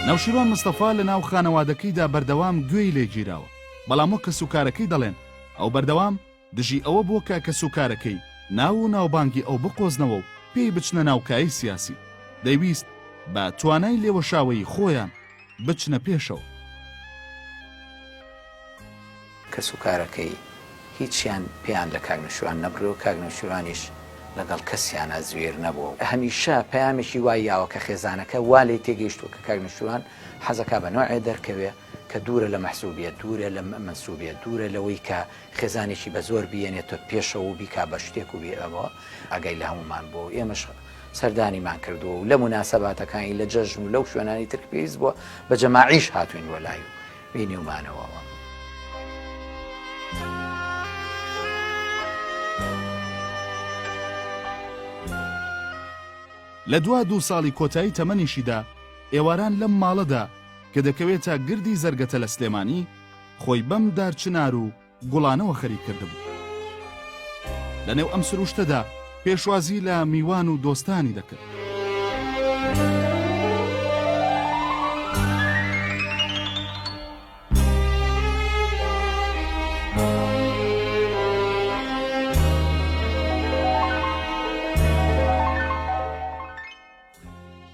نەوشیروان مستەفا لە ناو خانەوادەکەیدا بەردەوام گوێی لێ گیراوە، بەڵام وەک کەسوکارەکەی دەڵێن ئەو بەردەوام دژی ئەوە بووە کە کەسوکارەکەی ناو و ناوبانگی ئەو بقۆزنەوە و پێی بچنە ناو کایەی سیاسی، دەیویست بە توانای لێوەشاوەیی خۆیان بچنە پێشەوە. کەسوکارەکەی هیچیان پێیان لە کاک نەوشیروان نەبڕیوە، کاک نەوشیروانیش لەگەڵ کەسیانا زویر نەبووە و هەمیشە پەیامێکی وای یاوە کە خێزانەکە وا لێی تێگەیشتووە کە کاک نەوشیروان حەزەکا بە نەوعێ دەرکەوێ کە دوورە لە مەحسوبیەت، دوورە لە مەنسوبیەت، دوورە لەوەی کە خێزانێکی بە زۆر بیەنێتە پێشەوە و بیکا بە شتێک و بێ ئەوە ئاگای لە هەموومان بووە و ئێمەش سەردانیمان کردووە و لە موناسەباتەکانی لە جەژن و لەو شوێنانی تر کە پێویست بووە بە جەماعیش هاتووین بۆ لای و بینیومانەوە. لە دوا دوو ساڵی کۆتایی تەمەنیشیدا ئێواران لەم ماڵەدا کە دەکەوێتە گردی زەرگەتە لە سلێمانی، خۆی بەم دار چنار و گوڵانەوە خەریک کردبوو. لە نێو ئەم سروشتەدا پێشوازی لە میوان و دۆستانی دەکرد.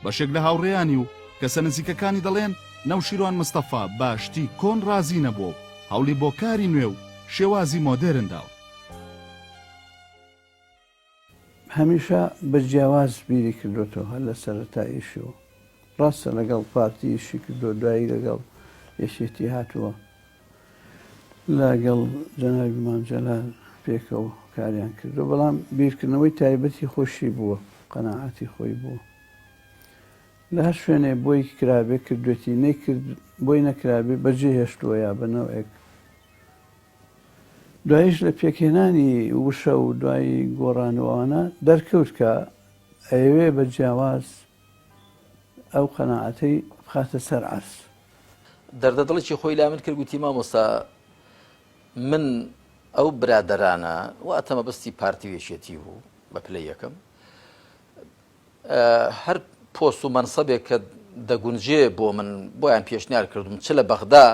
بەشێک لە هاوڕێیانی و کەسە نزیکەکانی دەڵێن نەوشیروان مستەفا بە شتی کۆن ڕازی نەبووە و هەوڵی بۆ کاری نوێ و شێوازی مۆدێرن داوە. هەمیشە بە جیاواز بیری کردۆتەوە هەر لە سەرەتای ئیشیەوە. ڕاستە لەگەڵ پارتی ئیشی کردووە دوایی لەگەڵ یەکێتی هاتووە لەگەڵ جەنابی مام جەلال پێکەوە کاریان کردووە بەڵام بیرکردنەوەی تایبەتی خۆشی بووە قەناعەتی خۆی بووە. لە هەر شوێنێ بۆی کرابێ کردوێتی، نەیکرد بۆی نەکرابێ بەجێ هێشتووە یا بە نەوعێک. دواییش لە پێکهێنانی وشە و دوایی گۆڕان و ئەوانە دەرکەوت کە ئەیەوێ بە جیاواز ئەو قەناعەتەی بخاتە سەر عەرز. دەردە دڵێکی خۆی لا من کرد گوتی مامۆستا من ئەو برادەرانە واتە مەبەستی پارتی و یەکێتی بوو بە پلەی یەکەم هەر پۆست و مەنسەبێک کە دەگونجێ بۆ من بۆیان پێشنیار کردم چ لە بەغدا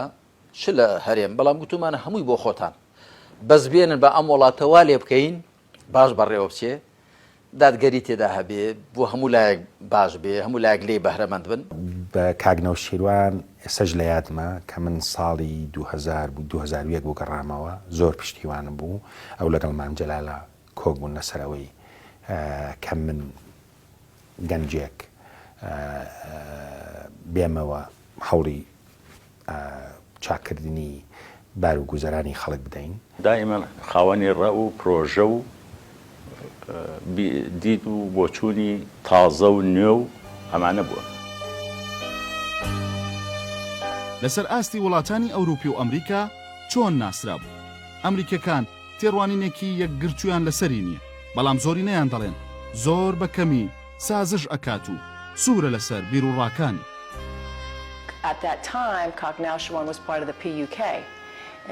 چ لە هەرێم بەڵام گوتومانە هەمووی بۆ خۆتان بەس بێنن بە ئەم وڵاتە وا لێ بکەین باش بەڕێوە بچێ دادگەری تێدا هەبێ بۆ هەموو لایەک باش بێ هەموو لایەک لێی بەهرەمەند بن. بە کاک نەوشیروان ئێستاش لە یادمە کە من ساڵی 2000 بوو 2001 بوو گەڕامەوە زۆر پشتیوانم بوو ئەو لەگەڵ مام جەلالە کۆک بوون لەسەر ئەوەی کە من گەنجێک بێمەوە هەوڵی چاککردنی بار و گوزەرانی خەڵک بدەین. دائیمەن خاوەنی ڕەئ و پرۆژە و دید و بۆچوونی تازە و نوێ و ئەمانە بووە. لەسەر ئاستی وڵاتانی ئەوروپی و ئەمریکا چۆن ناسرابوو؟ ئەمریکیەکان تێڕوانینێکی یەکگرتوویان لەسەری نییە، بەڵام زۆرینەیان دەڵێن زۆر بە کەمی سازش ئەکات و سوورە لەسەر بیروڕاکانی. At that time Kak Nausherwan was part of the PUK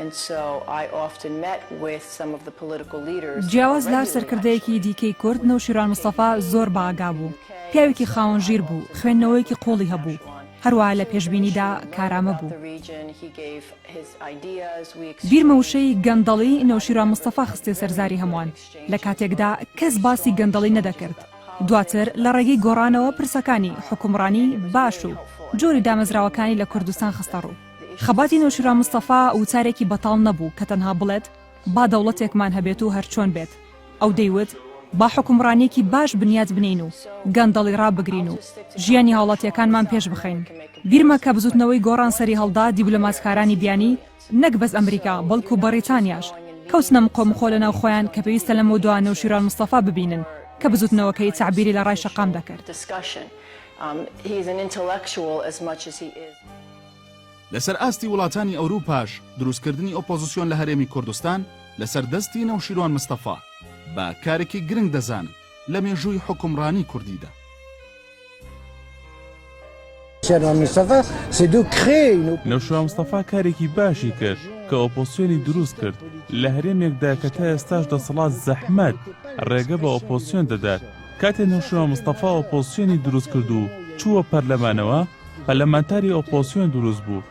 and so I often met with some of the political leaders جیاواز لە هەر سەرکردەیەکی دیکەی کورد، نەوشیروان مستەفا زۆر بە ئاگا بوو. پیاوێکی خاوەن ژیر بوو، خوێندنەوەیەکی قووڵی هەبوو. هەروەها لە پێشبینیدا کارامە بوو. بیرمە وشەی گەندەڵی نەوشیروان مستەفا خستیە سەر زاری هەمووان، لە کاتێکدا کەس باسی گەندەڵی نەدەکرد. دواتر لە ڕێگەی گۆڕانەوە پرسەکانی حوکمڕانی باش و جۆری دامەزراوەکانی لە کوردستان خستەڕوو. خەباتی نەوشیروان مستەفا وتارێکی بەتاڵ نەبوو کە تەنها بڵێت با دەوڵەتێکمان هەبێت و هەرچۆن بێت. ئەو دەیوت با حوکمڕانییەکی باش بنیات بنێین و گەندەڵی ڕابگرین و ژیانی هاوڵاتییەکانمان پێش بخەین. بیرمە کە بزوتنەوەی گۆڕان سەریهەڵدا دیبلۆماتکارانی بیانی نەک بەس ئەمریکا بەڵکو بەڕیتانیاش کەوتنە مقۆمقۆ لەناو خۆیان کە پێویستە لەمەودوا نەوشیروان مستەفا ببینن کە بزوتنەوەکەی تەعبیری لە ڕای شەقام دەکرد. لەسەر ئاستی وڵاتانی ئەوروپاش دروستکردنی ئۆپۆزسیۆن لە هەرێمی کوردستان لەسەر دەستی نەوشیروان مستەفا بە کارێکی گرنگ دەزانن لە مێژووی حوکمڕانی کوردیدا. نەوشیروان مستەفا کارێکی باشی کرد کە ئۆپۆزسیۆنی دروست کرد لە هەرێمێکدا کە تا ئێستاش دەسەڵات زەحمەت ڕێگە بە ئۆپۆزسیۆن دەدات. کاتێ نەوشیروان مستەفا ئۆپۆزسیۆنی دروست کرد و چووە پەرلەمانەوە، پەرلەمانتاری ئۆپۆزسیۆن دروست بوو،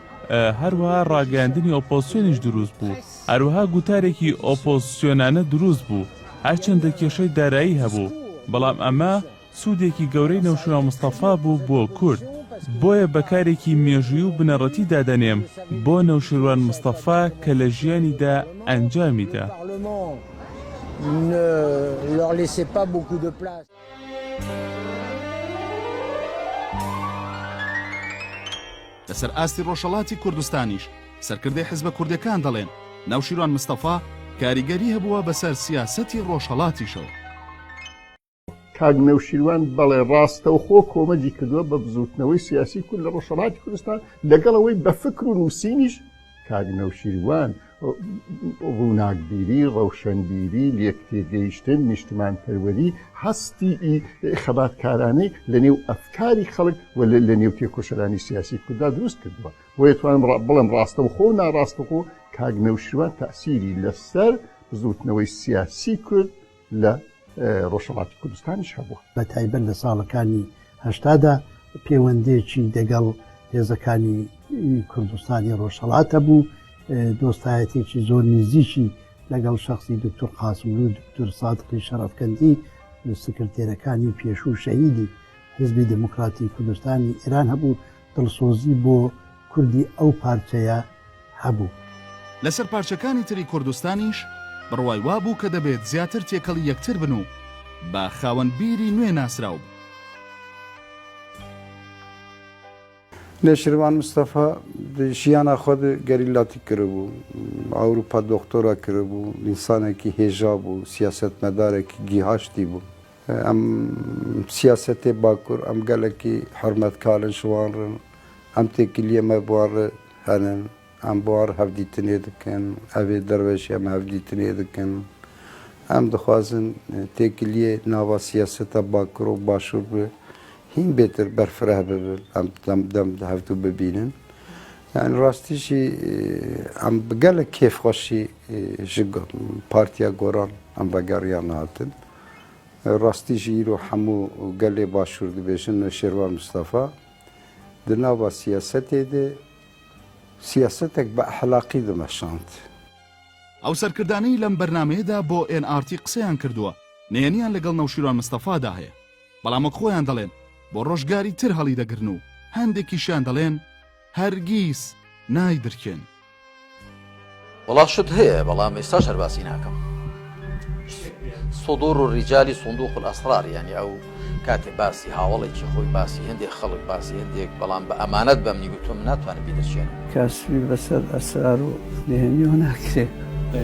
هەروەها ڕاگەیاندنی ئۆپۆزسیۆنیش دروست بوو، هەروەها گوتارێکی ئۆپۆزسیۆنانە دروست بوو، هەرچەندە کێشەی دارایی هەبوو، بەڵام ئەمە سوودێکی گەورەی نەوشیروان مستەفا بوو بۆ کورد، بۆیە بە کارێکی مێژووی و بنەڕەتی دادەنێم بۆ نەوشیروان مستەفا کە لە ژیانیدا ئەنجامی دا. لەسەر ئاستی ڕۆژهەڵاتی کوردستانیش سەرکردەی حزبە کوردیەکان دەڵێن نەوشیروان مستەفا کاریگەری هەبووە بەسەر سیاسەتی ڕۆژهەڵاتیشەوە. کاک نەوشیروان بەڵێ ڕاستەوخۆ کۆمەجی کردووە بە بزووتنەوەی سیاسی کورد لە ڕۆژهەڵاتی کوردستان لەگەڵ ئەوەی بە فکر و نووسینیش کاک نەوشیروان ڕووناکبیری، ڕەوشەنبیری، لێکتێگەیشتن، نیشتمانپەروەری، هەستی خەباتکارانەی لە نێو ئەفکاری خەڵک و لە نێو تێکۆشەرانی سیاسی کورددا دروست کردووە. بۆیە توانم بڵێم ڕاستەوخۆ و ناڕاستەوخۆ کاک نەوشیروان تەئسیری لەسەر بزووتنەوەی سیاسی کورد لە ڕۆژهەڵاتی کوردستانیش هەبووە. بە تایبەت لە ساڵەکانی هەشتادا پێوەندێکی دەگەڵ هێزەکانی کوردستانی ڕۆژهەڵات هەبوو، دۆستایەتێکی زۆر نیزیکی لەگەڵ شەخسی دوکتور قاسملوو و دوکتور سادقی شەڕەفکەندی سکرتێرەکانی پێشوو شەهیدی حیزبی دێموکراتی کوردستانی ئێران هەبوو، دڵسۆزی بۆ کوردی ئەو پارچەیە هەبوو. لەسەر پارچەکانی تری کوردستانیش بڕوای وابوو کە دەبێت زیاتر تێکەڵی یەکتر بن و بە خاوەن بیری نوێ ناسراو بوو. نێچیرڤان مستەفا di jiyana xwe de gerîlatî kiribû, li Ewropa doktora kiribû, însanekî hêja bû, siyasetmedarekî gîhaştî bû. ئەم سیاسەتێ باکور ئەم گەلەکی حورمەتکارن شوانڕن ئەم تێکلیە مە بوار هەنن ئەم بوار هەڤدیتنێ دکەن ئەڤێ دەروێشی ئەم هەڤدیتنێ دکەن ئەم دخوازن تێکلیێ ناڤا سیاسەتا باکور و باشور بێ هین بێتر بەرفرەه ببن ئەم دەم دەم هەڤدو ببینن یانی ڕاستیشی ئەم گەلەک کێفخوەشی ژ پارتیا گۆران ئەم ڤەگەڕیان هاتن. ڕاستیشی ئیرۆ هەموو گەلێ باشوور دبێژن نەوشێروان مستەفا di nava siyasetê de siyasetek bi ehlaqî dimeşand. ئەو سەرکردانەی لەم بەرنامەیەدا بۆ ئێن ئاڕ تی قسەیان کردووە، نهێنیان لەگەڵ نەوشیروان مستەفادا هەیە، بەڵام وەک خۆیان دەڵێن بۆ ڕۆژگاری تر هەڵیدەگرن و هەندێکیشیان دەڵێن هەرگیز نایدرکێن. وەڵا شت هەیە بەڵام ئێستاش هەر باسی ناکەم صدور الرجال صندوق الاسرار یعنی ئەو کاتێ باسی هاوڵێکی خۆی باسی هەندێک خەڵک باسی هەندێک بەڵام بە ئەمانەت بەمنی گوتم ناتوانم بیدرچێنم. کاسبی بەسەر ئەسرار و نهێنیەوە ناکرێ.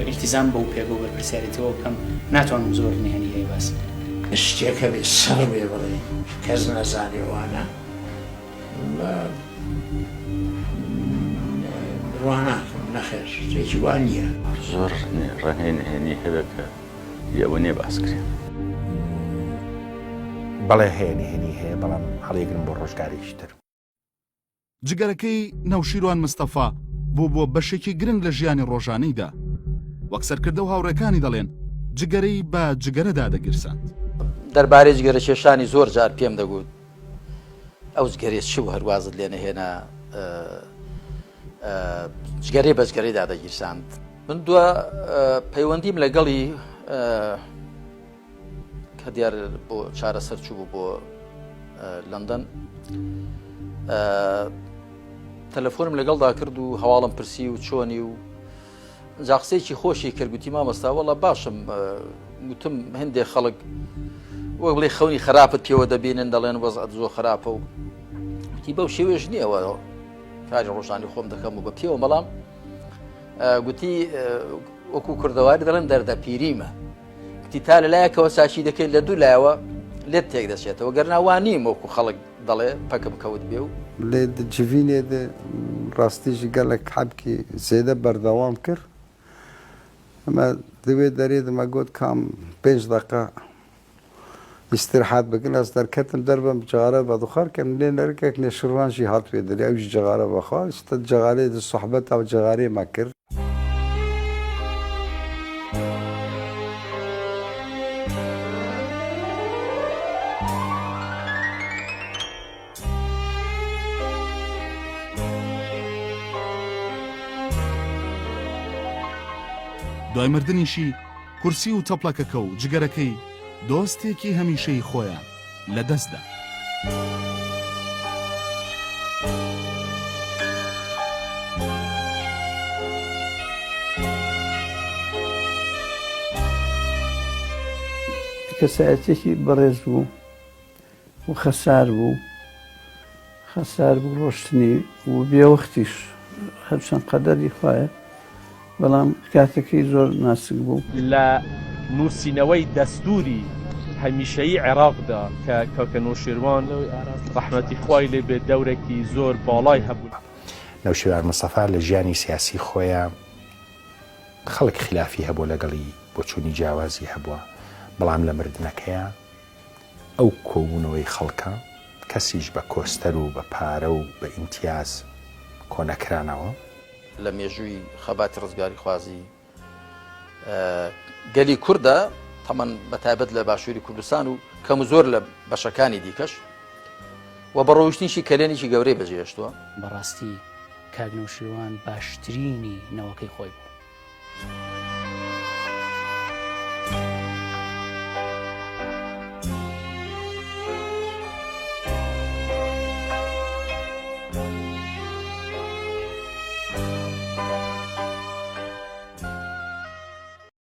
ئیلتیزام بەو پێگە و بەرپرسیارێتیەوە بکەم ناتوانم زۆر نهێنی هەیە باسی بکەم. شتێک هەبێ سڕ بێ بڵێ کەس نەزانێ وانە. بڕوا ناکەم، نەخێر شتێکی وا نییە. زۆر ڕەنگە نهێنی هەبێ کە هی ئەوە نییە باس کرێ. بەڵێ هەیە نهێنی هەیە بەڵام هەڵیگرم بۆ ڕۆژگارێکی تر. جگەرەکەی نەوشیروان مستەفا بووبووە بەشێکی گرنگ لە ژیانی ڕۆژانەیدا. وەک سەرکردە و هاوڕێکانی دەڵێن جگەرەی بە جگەرە دادەگیرساند. دەربارەی جگەرەکێشانی زۆر جار پێم دەگوت ئەو جگەرێ چ بوو هەر وازت لێ نەهێنا جگەرەی بە جگەرەی دادەگیرساند. من دوا پەیوەندیم لەگەڵی کە دیار بۆ چارەسەر چوو بوو بۆ لەندەن تەلەفۆنم لەگەڵدا کرد و هەواڵم پرسی و چۆنی و جا قسەیەکی خۆشی کرد گوتی مامۆستا وەڵا باشم گوتم هەندێک خەڵک وەک بڵێ خەونی خراپت پێوە دەبینن دەڵێن وەزعت زۆر خراپە و گوتی بەو شێوێش نییەوە کاری ڕۆژانی خۆم دەکەم و بە پێوە بەڵام گوتی وەکو کوردەواری دەڵێن دەردە پیریمە گوتی تا لەلایەکەوە چاکی دەکەیت لە دوو لایەوە لێت تێک دەچێتەوە گەرنا وانیم وەکو خەڵک دەڵێ پەکم کەوت بێ و. لێ di civînê de rastî jî gelek hebkî zêde berdewam kir. Me di wê derê de me got ka em pênc deqe îstîrehat bikin. Ez derketim derve min cixare vedixwar ke min lê nerikek nêşirvan jî hat wê derê ew jî cixare vexwar. Îşte cixareyê di sohbeta cixareyê me kir. دوای مردنیشی کورسی و تەپڵەکەکە و جگەرەکەی دۆستێکی هەمیشەیی خۆیان لەدەستدا. کەسایەتیەکی بەڕێز بوو و خەسار بوو خەسار بوو ڕۆشتنی و بێوەختیش هەرچەند قەدەری خوایە بەڵام کاتەکەی زۆر ناسک بوو. لە نووسینەوەی دەستووری هەمیشەیی عێراقدا کە کاکە نەوشیروان ڕەحمەتی خوای لێ بێت دەورێکی زۆر باڵای هەبوو. نەوشیروان مستەفا لە ژیانی سیاسی خۆیا خەڵک خیلافی هەبووە لەگەڵی، بۆچوونی جیاوازی هەبووە، بەڵام لە مردنەکەیا ئەو کۆبوونەوەی خەڵکە کەسیش بە کۆستەر و بە پارە و بە ئیمتیاز کۆنەکرانەوە. لە مێژووی خەباتی ڕزگاریخوازی گەلی کوردە تەمەن بە تایبەت لە باشووری کوردستان و کەم و زۆر لە بەشەکانی دیکەش و بە ڕۆیشتنیشی کەلێنێکی گەورەی بەجێهێشتووە. بەڕاستی کاک نەوشیروان باشترینی نەوەکەی خۆی بوو.